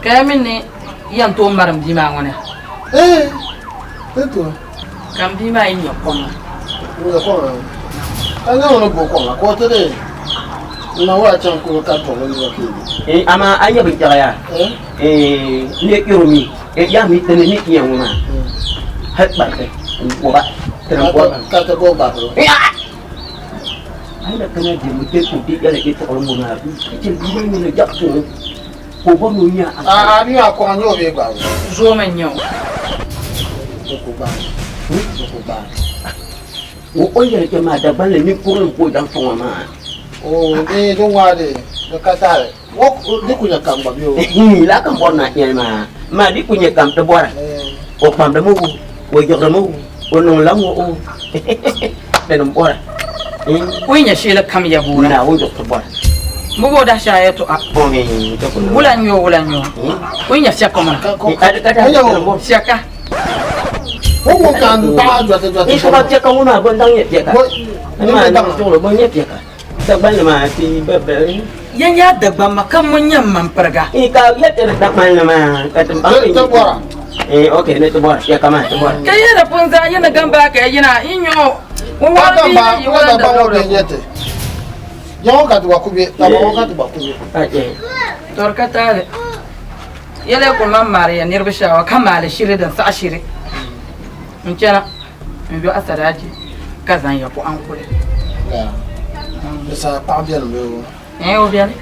Ka ya mi ni yɛn tooi mari m bia maa ŋɔ ni? Ee, ni tooi. Ka m bia maa yi nya kom maa? Nya kom maa. Ka nyɛ ŋuni bo kom maa ka o ti di n ma waa chaŋ kuli ka tɔɣi o nua kee. Ee, amaa a nya binshɛɣu yaa? Ee, n lee mi, yaa mi ti ni ni ti yɛn ŋɔ maa hali kpariti n-goba ti ni goba. Ka ti bo gbariti. A yi na kana dimbu kpe ka o ti yɛli yɛltɔɣili ŋɔ maa, ka chɛ bia maa nyɛla jaɣisuŋ ka o bɔri ni o nya a. A a mi a kɔŋ nyɛ o bee gbaagi o? Zoomi n-nyɛ o. O ku gbaagi. O ku gbaagi. O ni yɛli kpɛm maa Dagbanli ninkurili m-pa o daŋ sɔŋ o maa. Oo dee di ŋmaa dee di ka tahili. Di ku nyɛ kam gba bee o? Lala ka m bɔri ni a yɛli maa. Maa di ku nyɛ kam ti bɔra. O kpamdimi o, o yiɣirimi o, o niŋla ŋɔ o dini m-bɔra. O yi nya shɛli kam ya boora. Naawuni zuɣu ti bɔra. Bɛ bo dahi shɛli a yɛtɔɣa. Wula n-nyɛ o, wula n-nyɛ o. O yi nya shɛka maa. Shɛka. Piɛka ŋɔ maa bɔ n-daŋ nyɛ piɛka. Maa bɔ n-nyɛ piɛka. Dagbanli maa ti ba bali. Ya nya Dagbaŋ ma ka ŋun nyɛ m ma m-piriga. Ka ya ti Dagbanli maa ka ti baŋ ni Ti bɔra. Ok ni ti bɔra piɛka maa ti bɔra. Ka ya di pun zaa yi ni gamba ka ya yina yi nya o ŋun wɔɣi bia ni yi wala Dagbaŋ ŋɔ bee nyɛ ti. Ya ŋɔ ka ti gba ku be, Dagbaŋ ŋɔ ka ti gba ku be. Tɔri ka taali. Ya lee kuli man maari ya niriba shaawa ka maali shiri din saɣi shiri. N chana n yo asadaaji ka zaŋ ya kuɣa n-kuli. Di saha paɣa beni bee o? Ee o beni.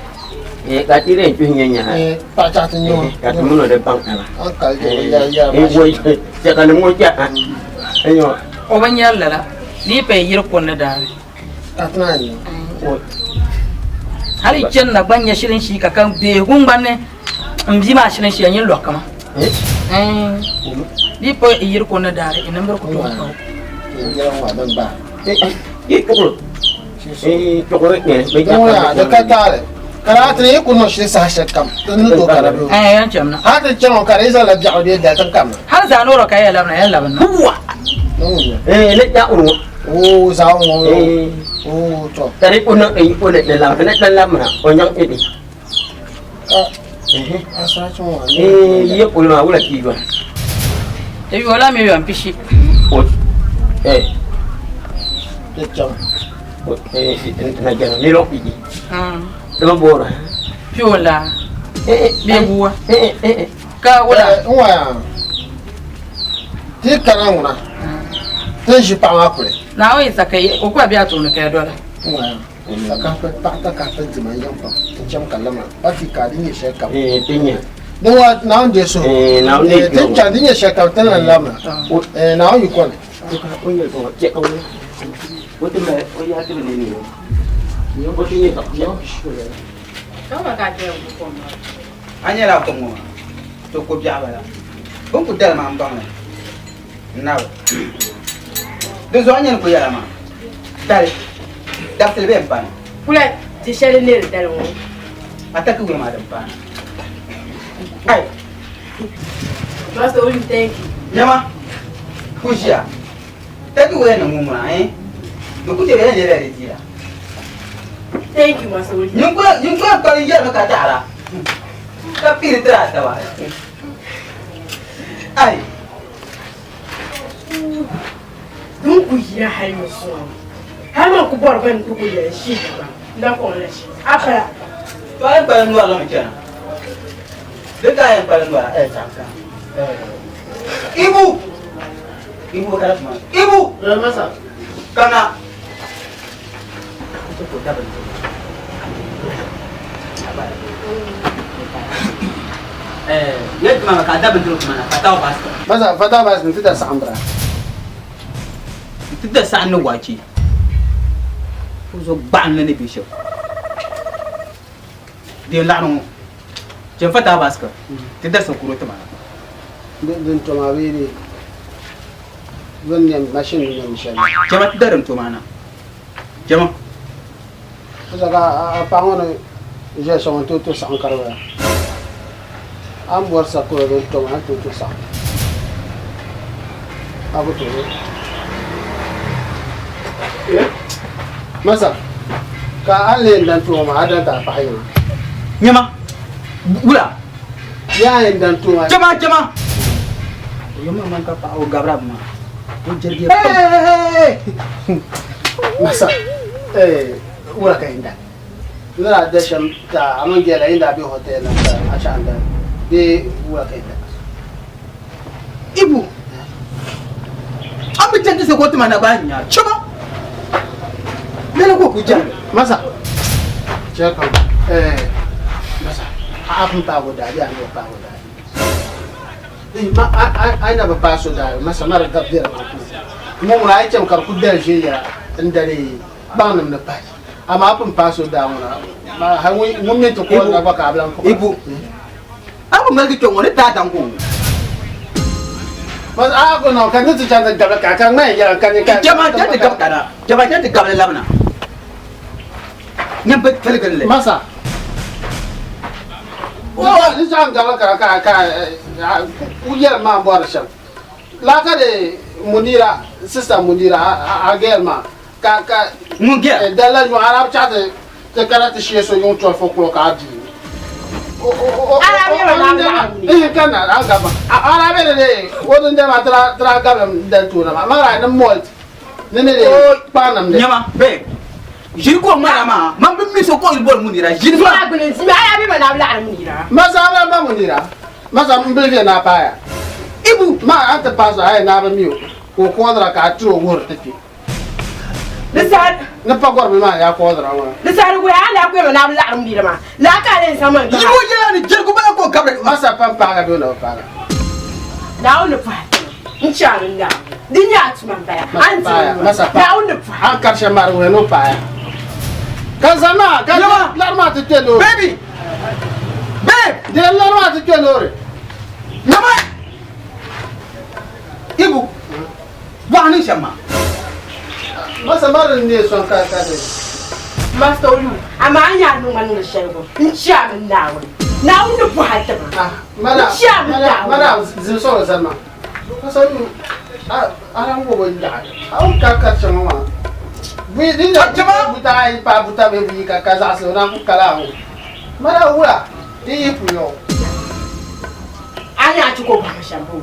Ee ka ti lee tuhi nyɛ nyaha. Ee paɣa chaɣ ti nyɛ o. Ka ti mini o di baŋ taba. A ni kali jɛri yɛri yɛri maa shɛm. Chɛkanim ŋɔ chɛ a. O bi nyari lala di yi pa yi yiri kunni daani. Ka ti naan nyɛ o. Hali yi chani na gba nya shilinshii ka ka beehigu ŋmani m bia maa shilinshii a nyin lɔhi kama. Di yi pa yi yiri kunni daani yi nimbiri ku tooi ka o. Yi tuɣiri. Di ka taali ka daa ti yi ku niŋ shili saha shɛli kam ti ni tooi kana bee Eh, yan chɛmna. hali ti chaŋ o ka di yi zaŋla biɛɣu bee dari ti kamna Hali zaa noora ka ya labina yan labina. Eh, ne ya uru. Oo zaa ŋɔ oo tɔ. Tari o na o ne ne la ne la mra o nyang edi. Asarachi ŋɔ. Eh, ye ko ma wula ti yo. Ti yola mi yon pishi. O eh. Ti chaŋ. Eh, na jana ni lo pi. Dama bora. Piola. Eh, Bee buwa. Eh, eh. Ka wula. N waya. Ti kana ŋuna. Ti ʒi paɣa maa kuli. Naawuni yi sa ka o ku be a tooni ka ya dola. Paɣa takahi dima n-yaŋ pam n-cham ka lama pa ti ka di nyɛ shɛli kam. Ti nya. Din wa Naawuni deei suhu. Naawuni deei Ti cham di nyɛ shɛli kam ti ni labina. Naawuni yi kɔni. O ti mali o yaha ti bi neei o. O ti nyɛ zaɣ piɛlli. A nyɛla kom ŋɔ maa, to ko biɛɣu bala. Bɛ ni ku dali maa m-baŋ li. N-nabi. Di zuɣu a nyɛ ni ku yɛla maa, dali, dabisili bee m-pani? Kula di shɛli n neeri dali ŋɔ. A takiwee maa din paana. Ai! Master Olu, thank you. Nyama, ku ʒiya. Takiwee ni ŋun ŋuna, eh? Di ku chɛ bɛ yɛn leela di dira. Thank you, Master Olu. Nyin kuli kpali yɛrimi ka taɣira, ka piiri tiri a taba. Ai! Din ku yina hali ni zuŋɔ, hali man ku bɔri bɛn ti ku yɛli shii daba, n na kɔŋ la shii. A pala. To a yɛn kpalim nɔri la mi chana. Di ka a yɛn kpalim nɔra, eh, chaŋ ka. Eh. Ibu! Ibu ka tuma. Ibu! Eh, masa. Kana. Eh, yɛ tuma ka da bindirigu tuma na fatawa basket. Masa fatawa basket n ti da saɣim bira. N ti da saɣim ni wachi. O zo gbaɣinli ni bɛ shɛm. Din laɣiri ŋɔ. Chɛ fatawa basket. Ti da sakuro tuma na. Din toma bee di bin nɛm machine ni nɛm shɛli. Chɛma ti da din toma na. Chɛma. Masa ka a paɣa ŋɔ ni ʒiya shɛm n tooi to saɣim ka di bala. A ni bɔri sakuro din toma a ni tooi to saɣim. A ku tooi. Masa ka a ni lee dan tuma maa a dan ti a paɣa yiŋa. Nyama wula. Yaa yɛn dan tuma. Chɛma chɛma. O yɛn ma ka paɣa o gabira bi maa. O jɛrigi. Masa wula ka yɛn dan. N ni daa da shɛm ka a mini gɛla yin daa be hotel la ka a chaŋ dan bee wula ka yɛn dan. Ibu. An bi chɛndi se ko tima na gba nya chɛma. Lala ko ku jɛri. Masa. Chɛ kam masa a pun paagi o daa bee a ni bi paagi o daa. Ma a yi na bi paai so daa masa ma di gabi bɛ di maa puuni. Ŋɔ ŋuna a yi chɛmi ka di ku dali ʒiɛyɛla n dali baŋnim ni pahi. Amaa a pun paai so daa ŋuna ma hali ŋun mi ti ku na gba ka a bi lan kpuɣi. Ibu. A ku ŋmaligi kpe ŋɔ ni daa daŋ ko. Masa a ku niŋ ka ni ti chaŋ ti gabili ka ka ŋmaya yɛla ka ni ka. Chɛma chɛŋ ti gabi kana. Chɛma chɛŋ ti gabili labina. Nyɛ bi tiligin li. Masa. O ni chaŋ gabili kana ka ka ku yɛli maa bɔri shɛm. Laa ka di Munira sister Munira a girl maa ka ka Ŋun girl? Dalla nyuɣu a daa bi chaɣ ti ti kana ti shee so yuŋ 12 o'clock a duu. Nyama babe ʒiri ka o ŋmara maa man bi mi so ka o yuli boli Munira ʒiri maa. Ibu Di saha Ni pa gɔrimi maa yaa kɔɔdira ŋɔ. Di saha di wuhi a ni daa kuyama ni a bi laɣiri m bia maa. Laa ka a lee zaŋ ma n-gahi. Yibu yɛla ni jɛrigu bala ka o gabiri. Masa pam paaga bee o na bi paaga? Naawuni ni pɔhi ti ma n-chaŋ n Naawuni. Di nyɛ a tuma m-bala. A ni ti ma Masa paaya. Naawuni ni pɔhi. A ni kari shɛm maa di wuhiya ni o paaya. Ka zani maa ka lari maa ti kpe loori. Baby! Babe! Di lari maa ti kpe loori. Nyama! Ibu! Bɔɣu ni shɛm maa. Masa mari n neei sɔŋ ka ka di. Master Olu, amaa a nya a ni ŋmani ŋɔ shɛli ŋɔ, n chɛ a mini Naawuni. Naawuni ni bɔhi a ti ma. Mana N chɛ a mini mana Naawuni. mana zim sɔŋ zani maa. Masa Olu, a a lan wo bin yaɣi. A ni ka kari shɛŋa maa. Buyi din nya buta ayi paai buta bee buyi ka ka zaɣisi o naan ku kala a ŋɔ. Mana wula di yi puli o. A nya a ti ko bɔhimi shɛm boo?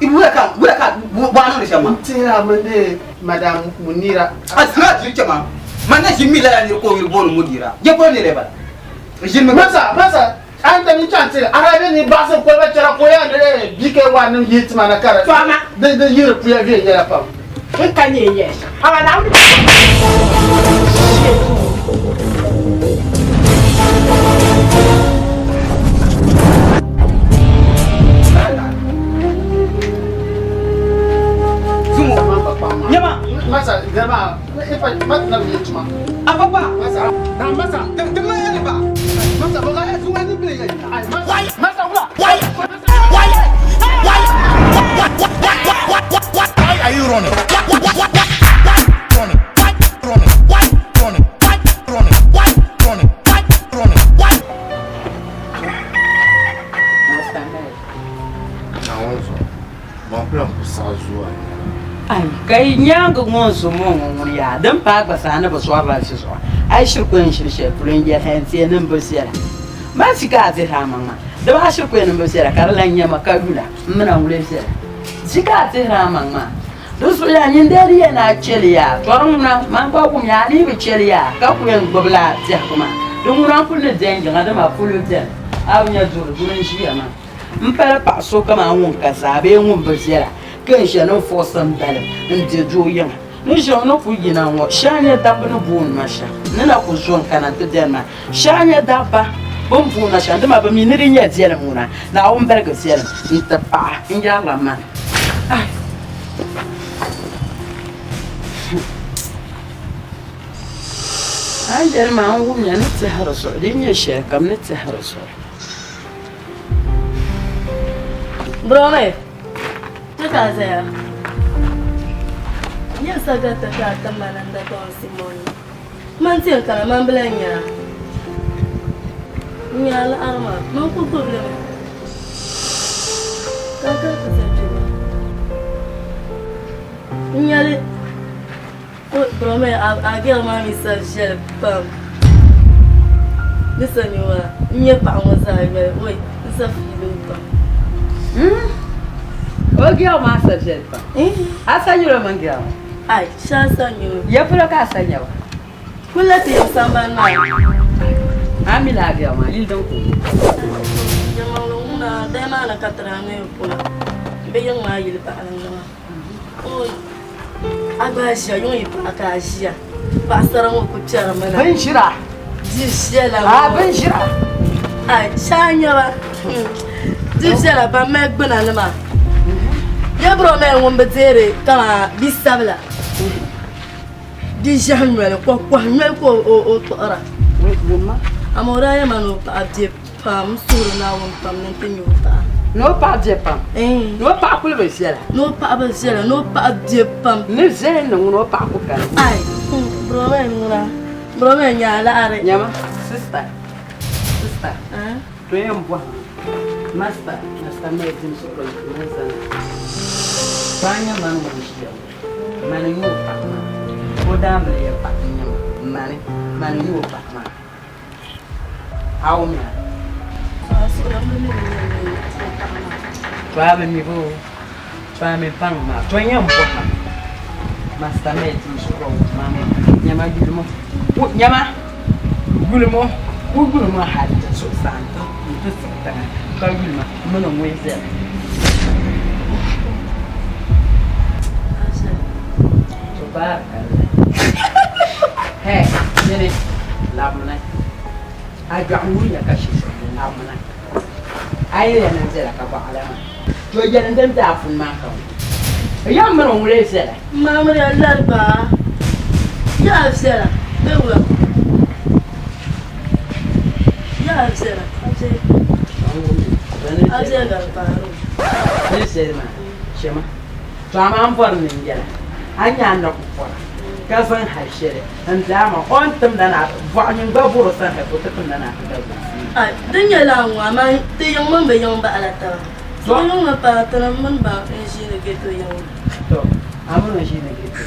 Wula ka wula ka bɔɣu niŋdi shɛm maa. N tihira mini di Madam Munira. A zina jiri chɛma man na ʒi mi lala niri ka o yuli booni Munira. Je polo ni bala. Ʒini mi. Masa masa an ta ni chaŋ ti Arabi ni baɣisi koliba chɛra ka o yaa ni BKY nim yihi tima na ka di di yiri puya viɛnyɛla pam. N ka nyɛ n yɛli shɛm. Amaa Naawuni Nyama. Masa, jama, ifa, mat na bi tuma. Apapa. Masa, na masa, te ma yɛlɛ ba. Masa, baka e sunga ni bile yɛ. Ay, masa. Masa wula. Why? Why? Why? Why? Why are you running? Why? Why? Why? Running? Why? Running? Why? Running? Why? Running? Why? Running? Why? Running? Why? Naawuni zuɣu, man ku lan ku saɣi zuwa. Ai, ka yi nyaaŋa ŋɔ n-zo ŋɔ ŋɔ ŋuni yaa, din paai gba saa ni bi sɔrila ʒi zuɣu. A yi shiri ku yɛn shiri shɛli polo n-yɛli ha n-ti ya ni m bi viɛla. Man fi ka a dihiri a maŋ maa, di baa shiri ku yɛn ni m bi viɛla ka di lan nyɛ ma ka yula m mi na ŋuli viɛla. Di ka a dihiri a maŋ maa, di zuɣu yaa nyin dee di yɛn a chɛ li yaa, tɔri ŋuna man gba wum ya a ni bi chɛ li yaa ka ku yɛn gbubi la biɛhigu maa. Di ŋuna n-kuli ni dɛn yiŋa dama polo beni a bi nya duri, duri n-ʒiya maa. M pala paɣ so kaman ŋun ka zaa bee ŋun bi viɛla, ka n ʒe ni n fuɣisi m balim n-di doo yiŋa. Ni ʒiɛŋ ni ku yina ŋɔ, shɛhi nyɛ dabba ni booni ma shɛm, ni na ku zo n-kana nti dɛli ma. Shɛhi nyɛ dabba bɛ ni booni ma shɛm, dama bɛ mi ni di nyɛ viɛlim ŋuna, Naawuni baligi viɛlim n-ti paɣa n-yɛrila mani. Ai! A ni yɛli ma n wumya ni tɛhiri zuɣu, di yi nyɛ shɛlikam ni tɛhiri zuɣu. Brome, kpe ka a zaya. N yɛn sa garita ka a tim ma namda tɔŋsi mɔni. Man ti yɛn kana man bi lan nya a. N nya a laɣiri maa, man kul gbibi li mi. Ka a kana ti zali kpe maa. N nya li, Brome, a girl maa mi sa viɛli pam. Ni sa nya o maa, n nya paɣa ŋɔ zaa yoli, oi, n sa fiili o pam. O girl maa sa viɛli pam. A sa nyɛla o mini girl maa? Ai, shee a sa nya o. Ya polo ka a sa nya ba? Kuli ti yiɣi sambani maa ni. A mi lala girl maa, yili din ka o be. Yɛlimaŋli ŋuna, daya maa ni ka ti daa niŋ polo. Bɛ yiŋ maa yili baɣilinga maa. Oi, a gba ʒiya, yiŋ yi paɣa ka a ʒiya. Paɣasara ŋɔ ku kpɛrimi na. Bɛ ni ʒira. Di viɛla A, bɛ ni ʒira. Ai, shee a nya ba. Di viɛla ban mali gbuna nima. Ya bro mali ŋun bi deeri kaman bi sabila. Bi ʒiɛhi noli, kɔhi noli ka o kpuɣira. Amaa o daa yɛli ma ni o paɣa be pam, n suhiri Naawuni pam ni n ti nya o paɣa. Ni o paɣa be pam? Ni o paɣa kuli bi viɛla? Ni o paɣa bi viɛla, ni o paɣa be pam. Ni viɛli ni ŋuni o paɣa ku kani. Ai, bro mali ŋuna, bro mali nya a laɣiri. Nyama, sister, sister. To yɛn bɔhimi Master, Master Mary dim suɣulo ni zani. To a nya mani ŋun ʒiya ŋɔ, mani n-nyɛ o paɣa maa. O daambili ya paɣa n-nyɛ ma, mani, mani n-nyɛ o paɣa maa. A wum ya? To a bi mi boo? To a mi baŋ maa. To yɛn bɔhimi Master Mary dim suɣulo maa, nyama yulimo, nyama. Yuli mo, o yuli mo hali ti zuɣusaa nti siɣi tiŋa ka yuli ma mini ŋun viɛla. Tubaarikallah. Hey, nyini, labimina. A gbɛɣu ŋun ya ka shɛ shɛli ni labimina. A yi yɛn niŋ viɛla ka bɔɣila maa. To yɛlim din be a puni maa ka wum. Yɛm mini ŋun lee viɛla. Maamriya lari baa, yaa viɛla bee wula? Yaa viɛla, a viɛla gari paari o. Ni viɛli maa, chɛma, to amaa m bɔri ni n yɛla, a ni nya a ni ku pɔra ka zaŋ hal shɛli n-ti a ma, o ni timda na bɔɣu nyin gba bɔr o sani hal ka o ti timda na ti gari Ai, di nyɛla a ŋɔ, amaa ti yiŋ mini bɛ yiŋ baɣila taba. Ti yiŋ mi paai ti ni mini ba n-ʒiini ghetto yiŋ. To, a mini o ʒiini ghetto.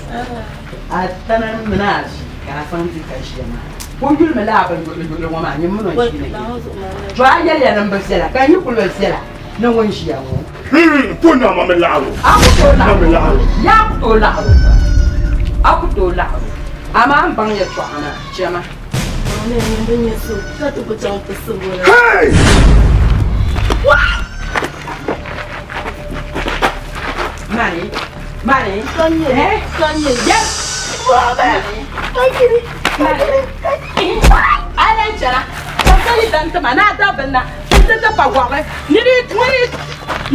A tana mini a ʒi ka a zaŋ di ka ʒiya maa. Ka o yuli mi laa bin luɣili luɣili ŋɔ maa, nyini mini o ʒiini ghetto. To, a yɛliya ni m bi viɛla, ka n yi kuli bi viɛla ni ŋun ʒiya ŋɔ. Po na ma mi laɣiri o. A ku tooi laɣiri o. Yaa ku tooi laɣiri o. A ku tooi laɣiri o. Amaa m baŋ yɛltɔɣa maa, chama. Hey! Mani. Mani. Ka nyɛ ka nyɛ. Yɛ. Ka yiri ka yiri ka yiri. A lan chana. Ka sali dan tima na da binna. Ti ti pa gɔɣili. Niri niri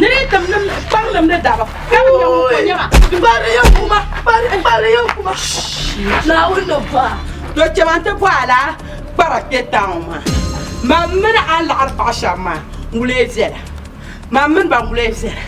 niri tim nim kpaŋ nim ni daba. Ka bi nyɛ ŋun ko nyɛma. Kpari ya kuma kpari kpari ya kuma. Naawuni ni ba. To chɛma n ti bɔ a la kpara kpɛ town maa. Mam mini a ni laɣiri paɣa shɛba maa ŋulee viɛla. Mam mini ba ŋulee viɛla.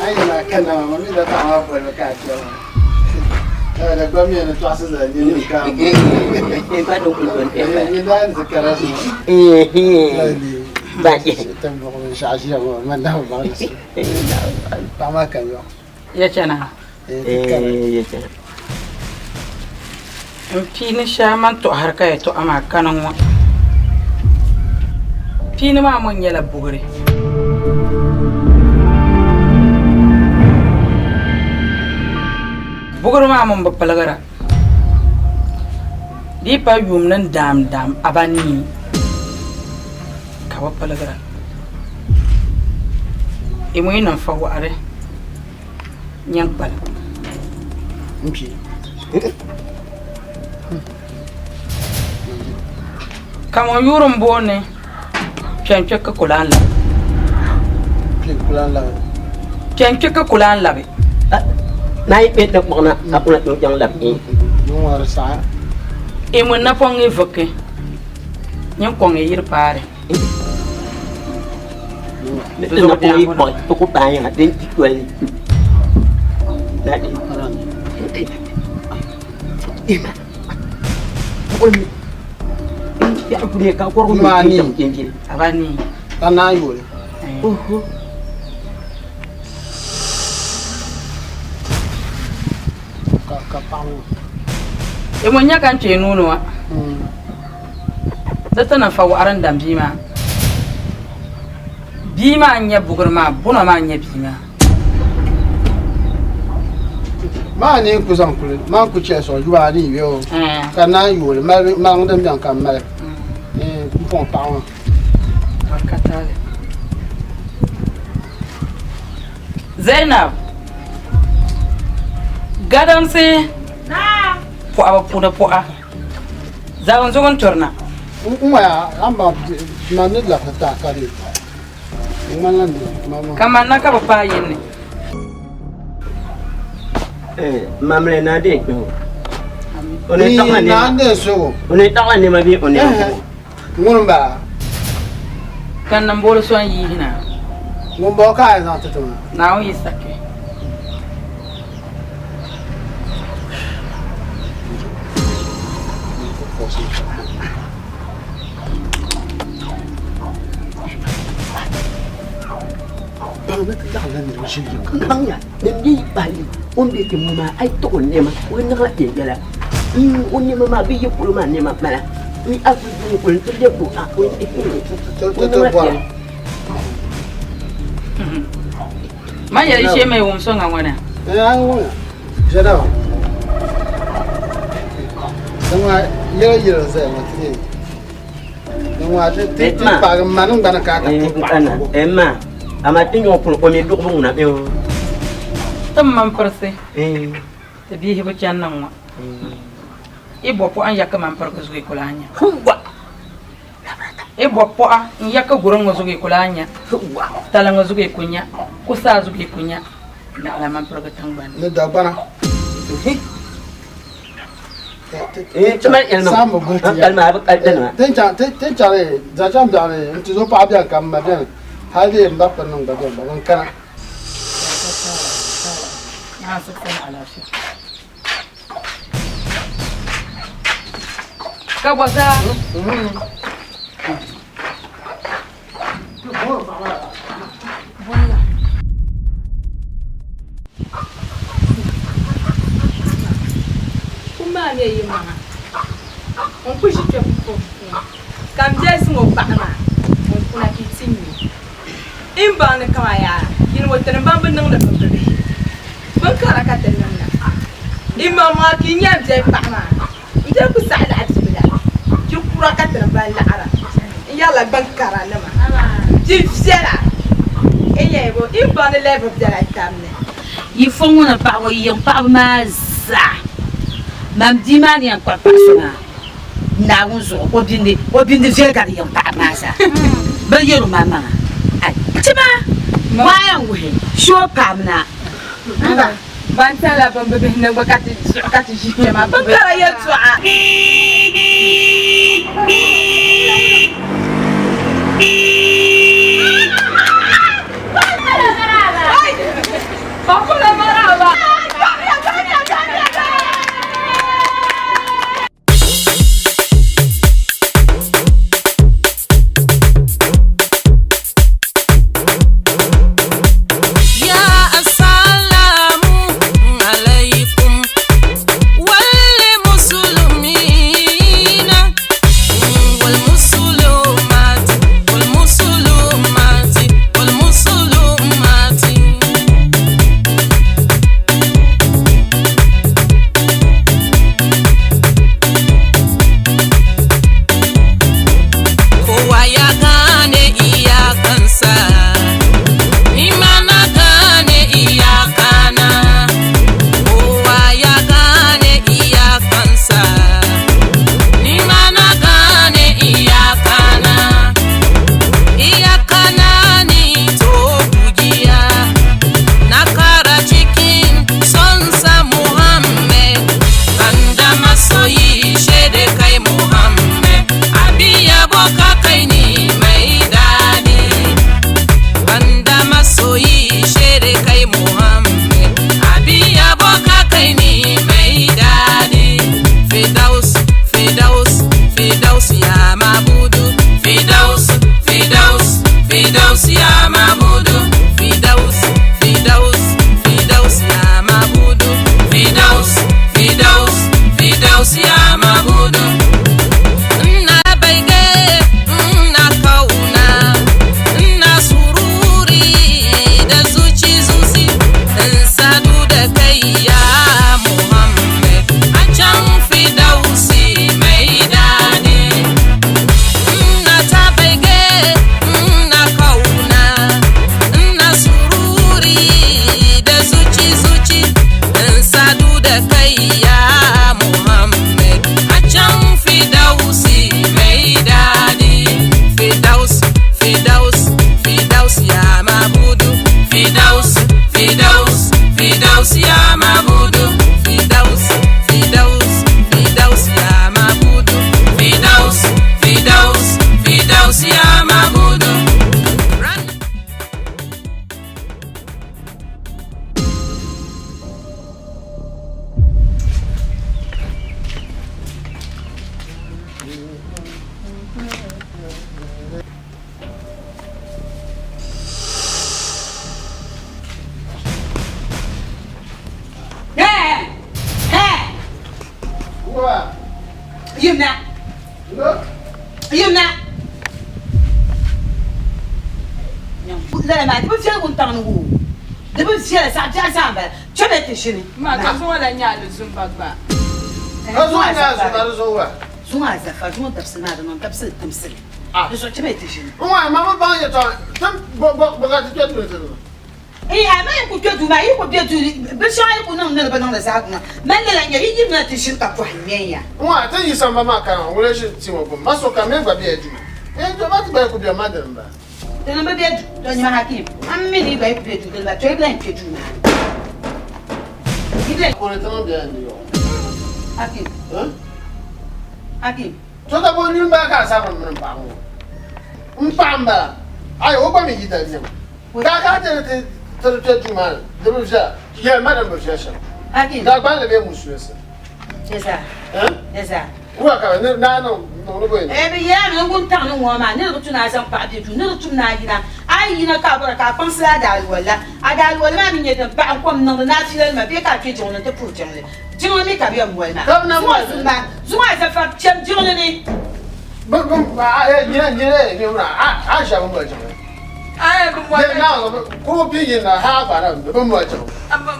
Ai na kana ma mi da ta ma bol ka ke ma. Da gba mi ne tɔɣisi zali ni ni ka. Ba dun kul don Ni da ni kara su. Ba ye. Tan bo ko sha shi ma man da ba na su. Ba ma kan yo. Ya chana. Eh ya chana. N piini shɛhi man tɔhiri ka yɛltɔɣa maa kana ŋɔ. Piini maa mun nyɛla bugiri. Bugiri maa mun bi piligira. Di yi pa yuum ni daam daam abanii ka bi piligira. Yi mu yi niŋ fa waɣiri nyɛn kpalim. Mpi. Kamon yuuri n booni kpɛnkpɛ ka ku lan labi. Kpɛnkpɛ ka ku lan labi. Na yi kpɛ kpuɣina ka kuna chaŋ labi. I mun napɔŋ i viki nyin kɔŋ i yiri paari. Ni ti napɔŋ yi kpuɣi ti ku paai yiŋa din ti toli. Na di. Ima. Buɣuli biɛɣu kuli ka kɔrigu mi chaŋ chinchini. Abanii. Ka naan yooli. Oho. Ka ka paɣa ŋɔ. I mun nya ka n kpee nuu ni ŋɔ. Di ti niŋ fa waɣiri n dam bia maa. Bia maa n-nyɛ bugiri maa, bunɔ maa n-nyɛ bia maa. Maa ni ku zaŋ kuli maa ku chɛ sɔŋ yuba ni yo ka naan yooli mali maliŋ din bɛni ka m mali n pɔŋ paɣa ŋɔ. Zainab, gadamsi pɔɣibu puuni pɔɣa zaŋ zuɣu n turina. N ŋmaya an ba ma ni labisi taa ka di n ŋmanila ni ma Kaman na ka bi paai yin ni. Mamle na de kpeho. O ne taɣila Naa nɛma. n dee sugu. O ne taɣila nɛma bee o nɛma buɣu. Ŋuni n bala. Ka n niŋ booli so n yihi na. Ŋun bɔŋɔ ka a yɛn zaŋ ti ti ma. Naawuni yi saki. Baŋ ni ti laɣimla niriba ʒili yiŋga. N baŋya ni n yi pahi yi o ni be ti ŋɔ maa a yi tuɣi o nɛma o yi niŋla yɛla o nɛma maa bɛ yi polo maa nɛma mala n a kuli duŋ kuli n ti lɛbi o a o o niŋla yɛla. Man yɛli shee mai wum so ŋa ŋɔ na. Eh, an ŋɔ jɛda Dama yɛla yɛla zaya ŋɔ ti yɛn. Dama ti ti ti paagi ma ni gbana ka ka ti Kana ma ama ti nyɔŋ polo o mi duɣubu ŋuna bɛ o. Ti man pirisi. Ti bihi bi chani na ŋɔ. I bɔ pɔɣa n ya ka man pirigi zuɣu ku lahi nya. I bɔ pɔɣa n ya ka guriŋ ŋɔ zuɣu ku lahi nya. Tali ŋɔ zuɣu ku nya. Kusaa zuɣu ku nya. Naɣila man pirigi tiŋgbani. Ni Dagbana. Ti mali yɛlima Saamba guli ti ya. kalima a bi kali dinima. Tin chaŋ tin chaŋ zaŋ chaŋ biɛɣuni n ti zo paɣa bɛni ka m ma bɛni hali dee m ba kpiri niŋ gba bɛni ba bin kana. Naa siɣisi ni alaafee. Ka bɔ zaa. Kum maa nyɛ yi maŋa. N ku ʒi kpe pukparigu puuni ka m bia zaŋ o paɣa maa n-kuna ka yi ti nya o. Yi ni baŋ ni kaman yaa yini ŋɔ tinim ban bi niŋdi bɛ bibihi bin kara ka ti niŋda. Yi maŋmaŋa ka yi nya m bia paɣa maa, m bia ku saɣi lahi bibila bia kura ka tinim ban laɣira n yɛrila gban kara nima bia viɛla n yɛn bo yi ni baŋ ni lɛvi bela tab ni. Yi fo ŋuna paɣa ŋɔ yiŋ paɣaba maa zaa man bia maa ni yɛn kpuɣi paɣa so maa Naawuni zuɣu o bindi o bindi viɛli gari yiŋ paɣaba maa zaa bɛ yɛr o maŋmaŋa ai tima waa yɛn wuhi shoo paamina Mba ban tala bin bi bihi niŋbu ka ti zuɣu ka ti ʒi kpɛ maa bin kara yɛltɔɣa. Ya assalamu alaikum wal muslimina wal muslimat wal muslimat wal muslimat. Kowa ya gane iyakansa, ni ma na gane iyakana. Kowa ya gane iyakansa, ni ma na gane iyakana. Iyakana ni to gujiya, na kara cikin sonsa Muhammad. Banda masoyi shaida kai Muhammad, abin yabo ka kai ni mai daɗi. Banda masoyi shaida kai Muhammad, abin yabo ka kai ni mai daɗi. Fidaus, Fidaus, Fidaus ya mabudu. Fidaus, Fidaus, Fidaus ya mabudu. Fidaus, Fidaus, Fidaus ya mabudu. Fidaus, Fidaus, Fidaus ya mabudu. Ina baige, ina kauna, ina sururi da zuci zuci, in sadu da kai ya Muhammad, a can Fidausi mai daɗi. Ina ta baige, ina kauna, ina sururi da zuci zuci, in sadu da kai ya Muhammad, a can Fidausi mai daɗi. Fidaus, Fidaus, Fidaus ya mabudu. Fidaus, Fidaus, Fidaus ya mabudu. Fidaus, Fidaus, Fidaus ya mabudu. Fidaus, Fidaus, Fidaus ya mabudu. Yimna. Yimna. Lala maa di bi viɛli wuntaŋ ni woo. Di bi viɛli zaɣ biɛɣu zaa m-bala. Kpɛmi ti ʒini. Ma ka zuŋɔ la nyɛ alizumba gba. Ka zuŋɔ nyɛ alizumba di zuɣu wa? Zuŋɔ azafa, zuŋɔ dabisili maa di niŋ dabisili timsili. Di zuɣu kpɛmi ti ʒini. N wa, ma bi baŋ yɛtɔɣa tim bɔ bɔ bɔ ka ti kpɛ duu ti niŋ. Ee, amaa yi ku kpe duu maa, yi ku be duu binshɛŋa yi ku niŋ ni di bi niŋdi zaa guŋa. Mani lala n-nyɛ yi yimina ti ʒini ka pɔhim ŋmɛn ya. N wa, ti yi samba maa kana ŋɔ, ŋuna ʒi ti ŋɔ gbuni. Ma sokam mi gba bela duu. Ee, to ma ti gba yi ku be ma dini m-bala. Dini bi be duu, to nyama Hakim, m mi ni yi gba yi ku be duu dini ba, to yi bi lahi kpe duu maa ni. Yi bi lahi. Kuli ti niŋ bela n-di yɔɣɔ. Hakim. Hakim. To ka bo nyuli m-bala ka a sabiri mini m paɣa ŋɔ? M paɣa m-bala. Ayi, o gba mi yi dali nyama. Ka ka ti ti ti di kpɛ duu maa ni di bi viɛla yɛli ma din bi viɛli shɛm Hakim. Ka gballi bee musulinsi Yɛza. Yɛza. Wula ka ni naa niŋ niŋ ni bɔyi Ee, bɛ yɛla ni wuntaŋ ni ŋɔ maa ni di bi tu ni a zaŋ paɣa be duu ni di tum ni a yina. A yi yina ka a bɔra ka a kpaŋsila a daaluwal la. A daaluwal maa mi nyɛ din paɣi n-kom niŋdi naafila nima bee ka a kpe jiŋli nti puhi jiŋli. Jiŋli mi ka bɛ yɛn moli maa. Ka bɛ na Zuŋɔ moli zuli maa. Zuŋɔ a zafa chɛm jiŋli ni. Bɛ bɛ a e nyina nyina e nyina a a shɛba moli jiŋli. A bɛ moli. Ne na kuro bi yin na ha gba na bɛ moli jiŋli. A bɛ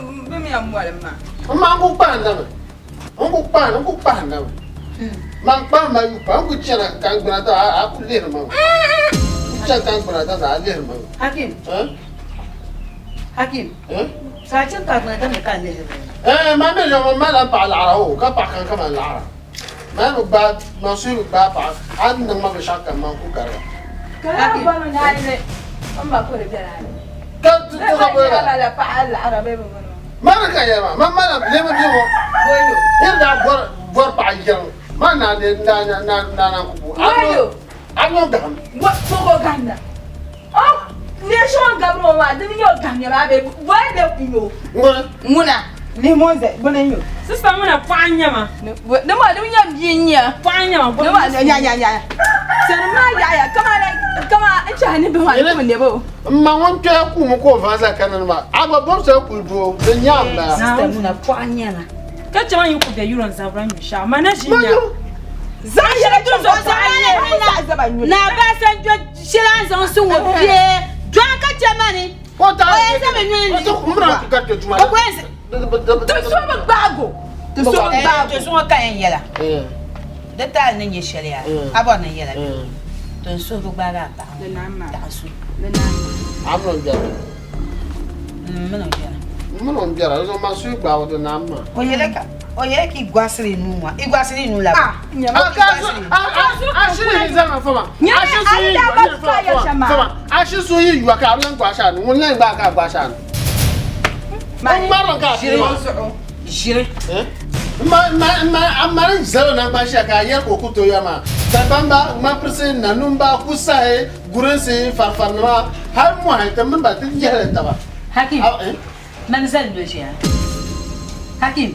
mi yɛn moli ma. N ma n ku kpahinda mi. N ku kpahin n ku kpahinda mi. Man kpahim ma yu pa n ku chana ka n gbuna ta a ku lihiri ma mi. N ku chana ka n gbuna ta zaa a lihiri ma mi. Hakim. Hakim. Saa chɛ ka gbuna ta mi ka lihiri ma. Eh, ma mi yɔŋɔ ma lan paɣa laɣira o ka paɣa kan kaman laɣira. Ma mi gba ma suhi bi gbaai paɣa a ni niŋ ma binshɛɣu kam man ku gari ba. Ka laa bɔri ni a yi n ma kuli bɛla ni. Ka ti ka bɔri ba. La paɣa laɣira bee bi bɔri ma. Ma ni ka yɛli maa ma ma la lemi bia ŋɔ. Boyo. Niri daa bɔri bɔri paɣa yiŋ ma na ne na na na na na ku bu. Boyo. A nyo gahim. Bo ko gahimda. O ne shɛŋa gabiri o maa dini nyɛ o gahimya maa bee bɔri ne ku nyo. Ŋuna. Ŋuna. Lihi mo zɛ buni n-nyɛ o. Sista ŋuna pɔɣa n-nyɛ ma. Ni ma di nyɛ bia n-nyɛ. Pɔɣa n-nyɛ ma. Ni ma nya nya nya. Sani maa yaɣiya kama kama n chahi ni bihi maa ni ku nɛba o. N ma ŋun kpɛya kuumi ka o vaai zali ka nini maa a gba bɔbisa kuli doo di nyaam bala. Sista ŋuna pɔɣa n-nyɛ ma. Ka chɛ ma yi ku be yuro n-zabira nyu shɛɣu ma na ʒi nya. Zaŋ shɛli dun zuɣu zaŋ nyɛ. Naa baasa n-do shɛli a ni zaŋ siŋ o bee dɔɣi ka chɛ ma ni. O O yɛn zaŋmi nyuli ni. O ko yɛn Ti so bi gbaago. Ti so bi gbaago. Ti zuŋɔ ka yɛn yɛla. Di taali ni nyɛ shɛli yaa. A bɔri ni n yɛla bɛ? To n suhu bi gbaagi a paɣa ŋɔ taɣi su. A mini o biɛri. M mini o biɛri. M mini o biɛri. Di zuɣu man suhu gbaabu di naam maa. O yɛla ka o yɛla ka i gɔasiri nuu ŋɔ. I gɔasiri nuu la. A shiri yi zama fama. A shi su yi fama. A shi su yi yuwa ka a lan gɔashi a nu. Ŋun lan gbaai ka a gɔashi a nu. N ŋmarimi ka a pili maa. Ʒiri. A mali zalo naŋgban shɛli ka a yɛli ka o ku tooi yɛri maa. Dagbamba, ŋmanpirisi, nanumba, kusahi, gurinsi, farifarinima hali mɔhi ti mini ba ti yɛhili taba. Hakim, mani zali noli ʒiya. Hakim,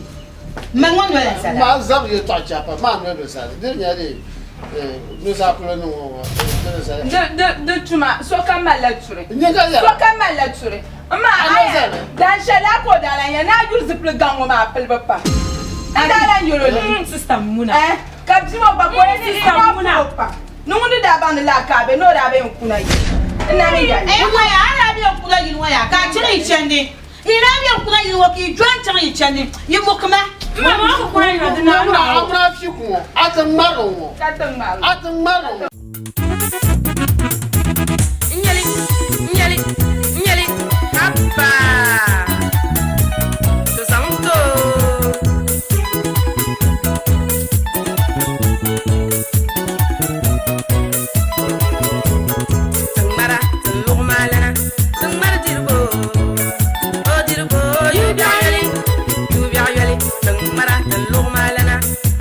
mani ŋɔ noli n-sala. Maa zabiri yɛltɔɣa chɛpa maa noli bi sali. Di nyɛla dee nuzaa polo ni ŋɔ ŋɔ di bi sali. Di tuma sokam malila turi. N-nyɛ ka yɛra. Sokam malila turi. M ma aya dan shɛli la ka o daa lan yɛli ni a yuri zipili gaŋ ŋɔ maa pilibu pam. N daa lan yɛl o li. Sista Muna. Eh, ka bia ŋɔ gba ka o yɛli ni Sista n Muna. daa pili o pam. Ni ŋun ni daa baŋ ni laa ka a be ni o daa be n-kuna yili. N na mi yɛli. Eh, ŋɔ yaa, a daa be n-kuna yili ŋɔ yaa, ka a chaŋ yi chandi. Yi daa be n-kuna yili ŋɔ ka yi dɔni chaŋ yi chandi. Yi muki ma. M ma, maa ku kuna yili di naa Muna, a muna fi ku ŋɔ, a ti ŋmari li ŋɔ. Ka ti ŋmari li. A ti ŋmari li ŋɔ. Nyɛli, nyɛli, nyɛli, haba. To zaŋ to. Tiŋmara, tiŋluɣumalana, tiŋmari diribo, o diribo, yubiɛɣu yoli, yubiɛɣu yoli, tiŋmara, tiŋluɣumalana,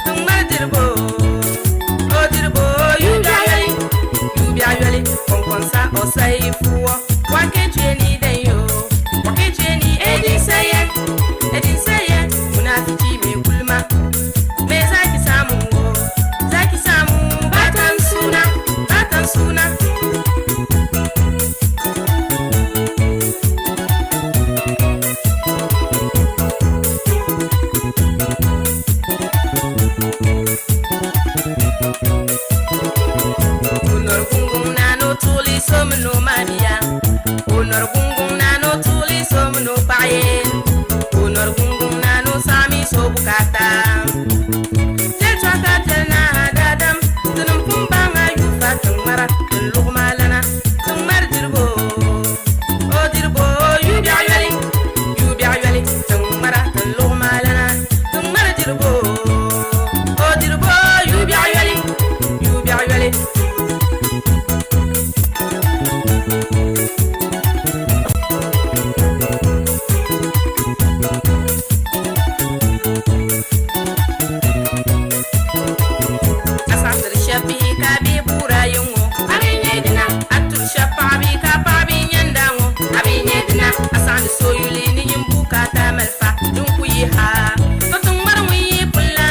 tiŋmari diribo, o diribo, yubiɛɣu yoli, yubiɛɣu yoli, kɔnkɔnsa o sayi fuwɔ, wakechue ni den yo, wakechue ni edin seye, edin seye, munafici mai gulma, me zaki samu wo, zaki samu batan suna, batan suna. Onor gungun na no tuli somno mamiya. Onor gungun na no tuli somno paye. Onor gungun na no sami so bukata. Tel chwaka tel na dadam. Tunum kumbanga yufa tungmara. Lugma lana tungmar dirbo. O dirbo yubiya yoli. Yubiya yoli tungmara lugma lana tungmar dirbo. O dirbo yubiya yoli. Yubiya yoli. Asatiri shɛba bihi ka bɛ buura yi ŋɔ a bi nyɛ dina a turi shɛba paɣa bihi ka paɣa bihi nyɛnda ŋɔ a bi nyɛ dina a saɣindi so yuli ni nyin bukaata malifa din ku yi ha to tiŋ ŋmari ŋun yi pun la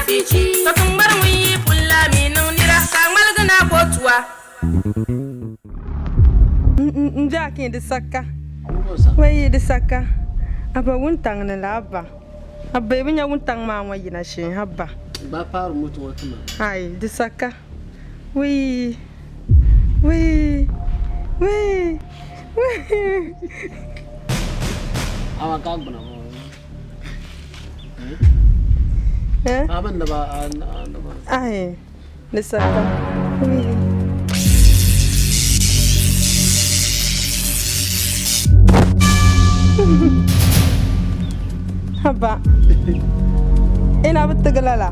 afichi. Ka tiŋgbani ŋun yi pun la mi niŋ nira, ka a ŋmaligi na ka o tua. N biɛhi ka di saka wai di saka a ba wuntaŋ ni la a ba a ba bi nya wuntaŋ maa ŋɔ yina shee a ba Gba paari moto ŋɔ ti ma. Ai di saka wai wai wai wai. Awa ka gbuna ŋɔ. Eh? Abin da ba Ai di saka wai. Haba ina bi tigi lala.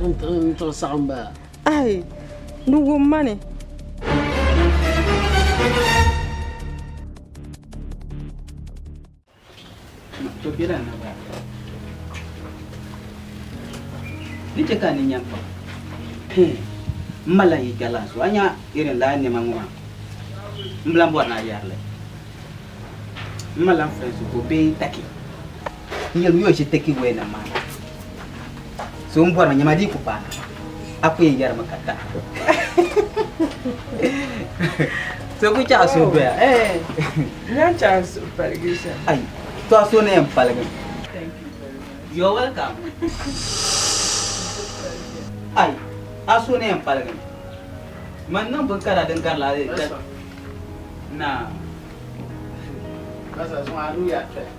N tiɣi saɣim baya. Ai di wum ma ni. To bela n naba ni chɛ ka a ni nya m-pam m ma lan yi kpɛri la n suhu a nya irin lala nɛma ŋɔ maa m bi lan bɔri ni a yɛri li m ma lan filinsi ka o be Turkey n yɛli o yo ʒi Turkey wayanima maa na so m bɔrimi nyama di yi ku paana a ku yɛn yɛrimi ka ta so ku chɛ a suhu doya Nyan chɛ a suhu paligi shɛm. Ai, to a suhu ni yɛn paligi. You're welcome. Ai, a suhu ni yɛn paligi. Man niŋ bin kara din gari la na. Masa zuŋɔ a nuu yaa kpɛli.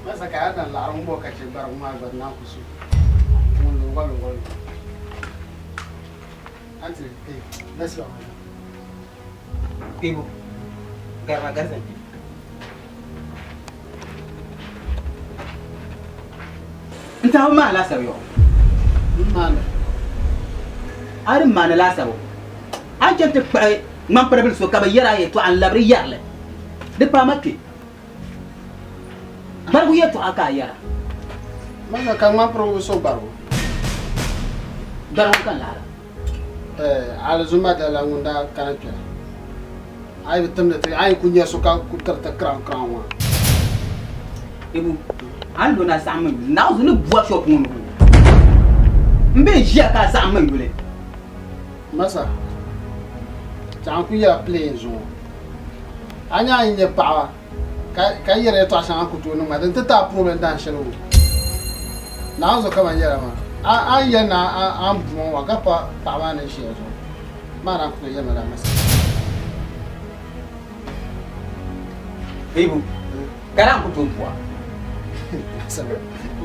Masa ka a na laɣiri ŋun bɔ ka chɛ gbarigu maa gba di naan ku su. Ŋun lo wali wali. Aunty, hey, let's go. Ibu, garima gari zaŋ kpe. N tahi maani laasabu yɔ. N maani. A di maani laasabu. A ni chani ti kpuɣi ŋmampiribili so ka bɛ yɛri a yɛtɔɣa n-labiri yɛri li. Di paai ma kpe. Gbarigu yɛtɔɣa ka a yɛra. Masa ka ŋmampirigu bi so gbarigu. Gbarigu ka n lahira. Alizuma dala ŋun daa kana kpɛra a yi bi timdi ti a yi ku nya so ka ku tiriti kiraŋ kiraŋ maa. Ibu, a ni lo ni a saɣim ma yuli, Naawuni ni bɔri shop ŋɔ ni o. M be n-ʒiya ka a saɣim ma yuli. Masa, chaŋ ku yɛla plane zuŋɔ. A nya a yi nya paɣaba ka yɛri yɛtɔɣa shɛŋa ku tooi niŋ ma din ti ti a problem dahin shɛli o. Naawuni zuɣu ka man yɛra maa, a ni yɛli ni a ni bu ma maa ka pa paɣa maa ni ʒiya zuɣu maa naan ku tooi yɛli ma lala masa. Ibu, ka naan ku tooi bu a?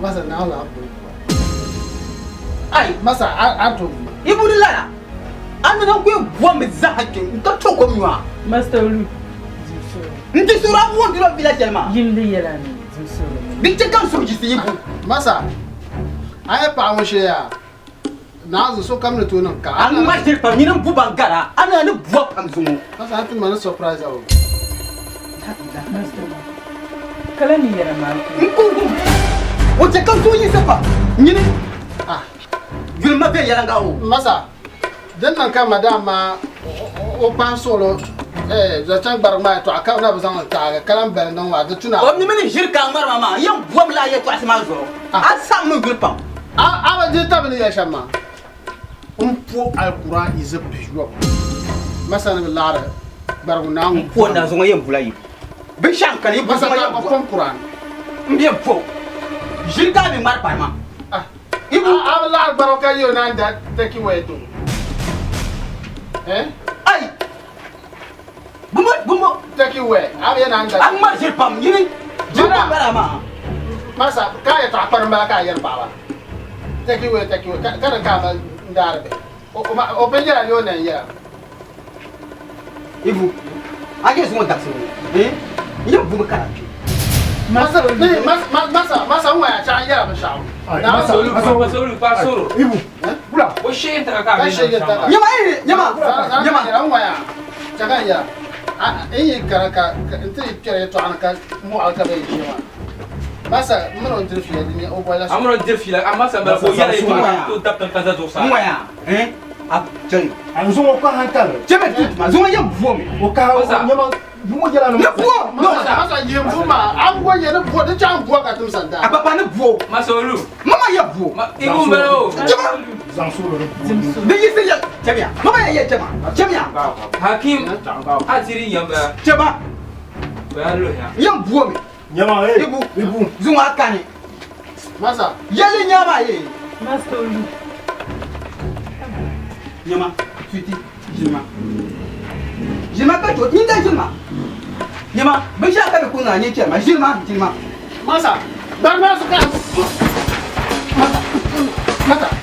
Masa, Naawuni a ku tooi bu a. Ai! Masa, a ni tooi bu ma. Ibu di lala, a ni na ku yɛn bommi zaa kpe n-ka to kom nyu a. Master Olu, N ti suhiri a wuntila o vila shɛli maa. Yimdi yɛla ni di suhiri mi. Di chɛ ka n suhu yiɣisi yi bu. Masa, a yɛ paɣa ŋɔ shee yaa, naanzu sokam ni tooi niŋ ka a. A ŋma ʒiri pam, nyini m-bu ban gara, a ni a ni bua pam zuŋɔ. Masa, a ti ma ni surprise a o. Kala ni yɛla maa N ku wum. O chɛ ka n suhu yiɣisi pam, nyini yuli ma viɛnyɛliŋga o. Masa, Din niŋ ka madam maa o kpahi suɣili zaŋ chaŋ gbarigu maa yɛtɔɣa ka na bi zaŋ li taagi ka lahi bali niŋ maa di tuna. O mi ni ʒiri ka a ŋmari ma maa, n yɛn bom la a yɛtɔɣisi maa zuɣu. A saɣim mi yuli pam. A bi dihi tabili ni yɛli shɛm maa, m po Alkur'an izib pihiyɔbu masa ni bi laɣiri gbarigu Naawuni M po na zuŋɔ yɛn bula yi. Binshɛɣu n-kani yi Masa zuŋɔ ka yɛn a bula. pom Kur'an. M bɛ po ʒiri ka a mi ŋmari pari maa. Ibu a bi laɣiri gbarigu ka yi o naan da taki waya to. Eh? Ai! Bumbo bumbo. Taki waya a bi yɛ naan da. A ŋmari ʒiri pam nyini ʒiri pam bala maa. Masa ka a yɛtɔɣa kparim bala ka a yɛri paɣaba. Taki waya taki waya ka di ka a mali n daari bihi. O pun yɛla ni o na n-yɛla. Ibu a nyɛ zuŋɔ dabisili ŋɔ eh n yɛn bumi ka kpe. Masa masa masa n waya chaɣ n yɛla binshɛɣu. Masa masa olu pa soro. Ibu wula. O shee n taga ka a bɛ niŋ shɛm maa. Nyama eh nyama nyama n waya chaɣ n yɛla n yi kara ka n ti kpɛri yɛtɔɣa ni ka mɔɣili ka bɛ ʒiya maa. Masa m mini o diri fiila di o bɔlila A mini o diri fiila a masa bala ka o yɛla yɛtɔɣa ka o dabi tiŋ ka za zuɣusaa. N waya eh a chɛli. A zuŋɔ ka hankali. Chɛmɛ tuntuma zuŋɔ yɛn bomi. O ka nyama. Buo jɛla ni buo. Masa yin bu ma an go ye ni buo di chaŋ buo ka timsa da. A papa ni buo. Masa olu. Mama ye buo. Ibu mbala o. Jama. Di yisi ye chemiya. Mama ye ye chema. Chemiya. Hakim. A tiri yamba. Chema. Ba lo ya. Yam buo mi. Nyama eh. Ibu. Ibu. Zunga kani. Masa. Yeli nyama ye. Masa olu. Nyama. Suiti. Jilma. Jilma ka to ni da jilma. Nyama. Bin sha ka bi kuna ni chema. Jilma. Jilma. Masa. Bar ma su ka. Masa. Masa.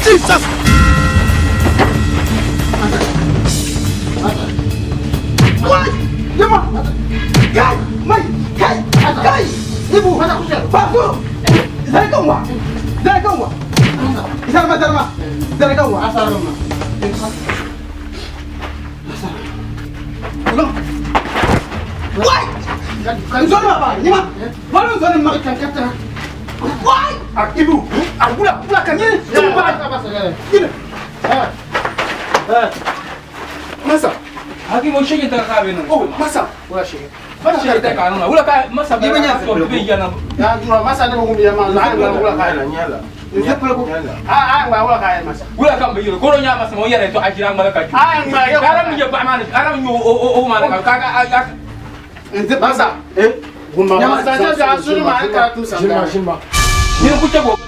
Jesus. Wai! Nyama! Kai! Mai! Kai! Kai! Ibu! Basu! Zai kanwa! Zai kanwa! Zarma zarma! Zai kanwa! Asarma. Wai! Nzoni ma ba! Nyama! Wani nzoni ma! Wai! Ah, Ibu, ah, wula, wula ka nyini, tumba. Nyini. Masa. Hakim o shege ta ka be no. Oh, masa. Wula shege. Shege ta ka no. Wula ka masa ba. Ibu nya ko be yana. Ya dura masa ne ko ya ma la wula ka Nyala, nyala. Ah ah wula ka ya masa. Wula ka be yoro. Koro nya masa mo yare to ajira ngala ka ju. Ah ngba ya. Aram nje ba ma aram nyo o o o ma ka ka ka. Masa. Eh. Masa ja ja sunu ma ka tumsa da. Jilma, jilma. Ni ku chego.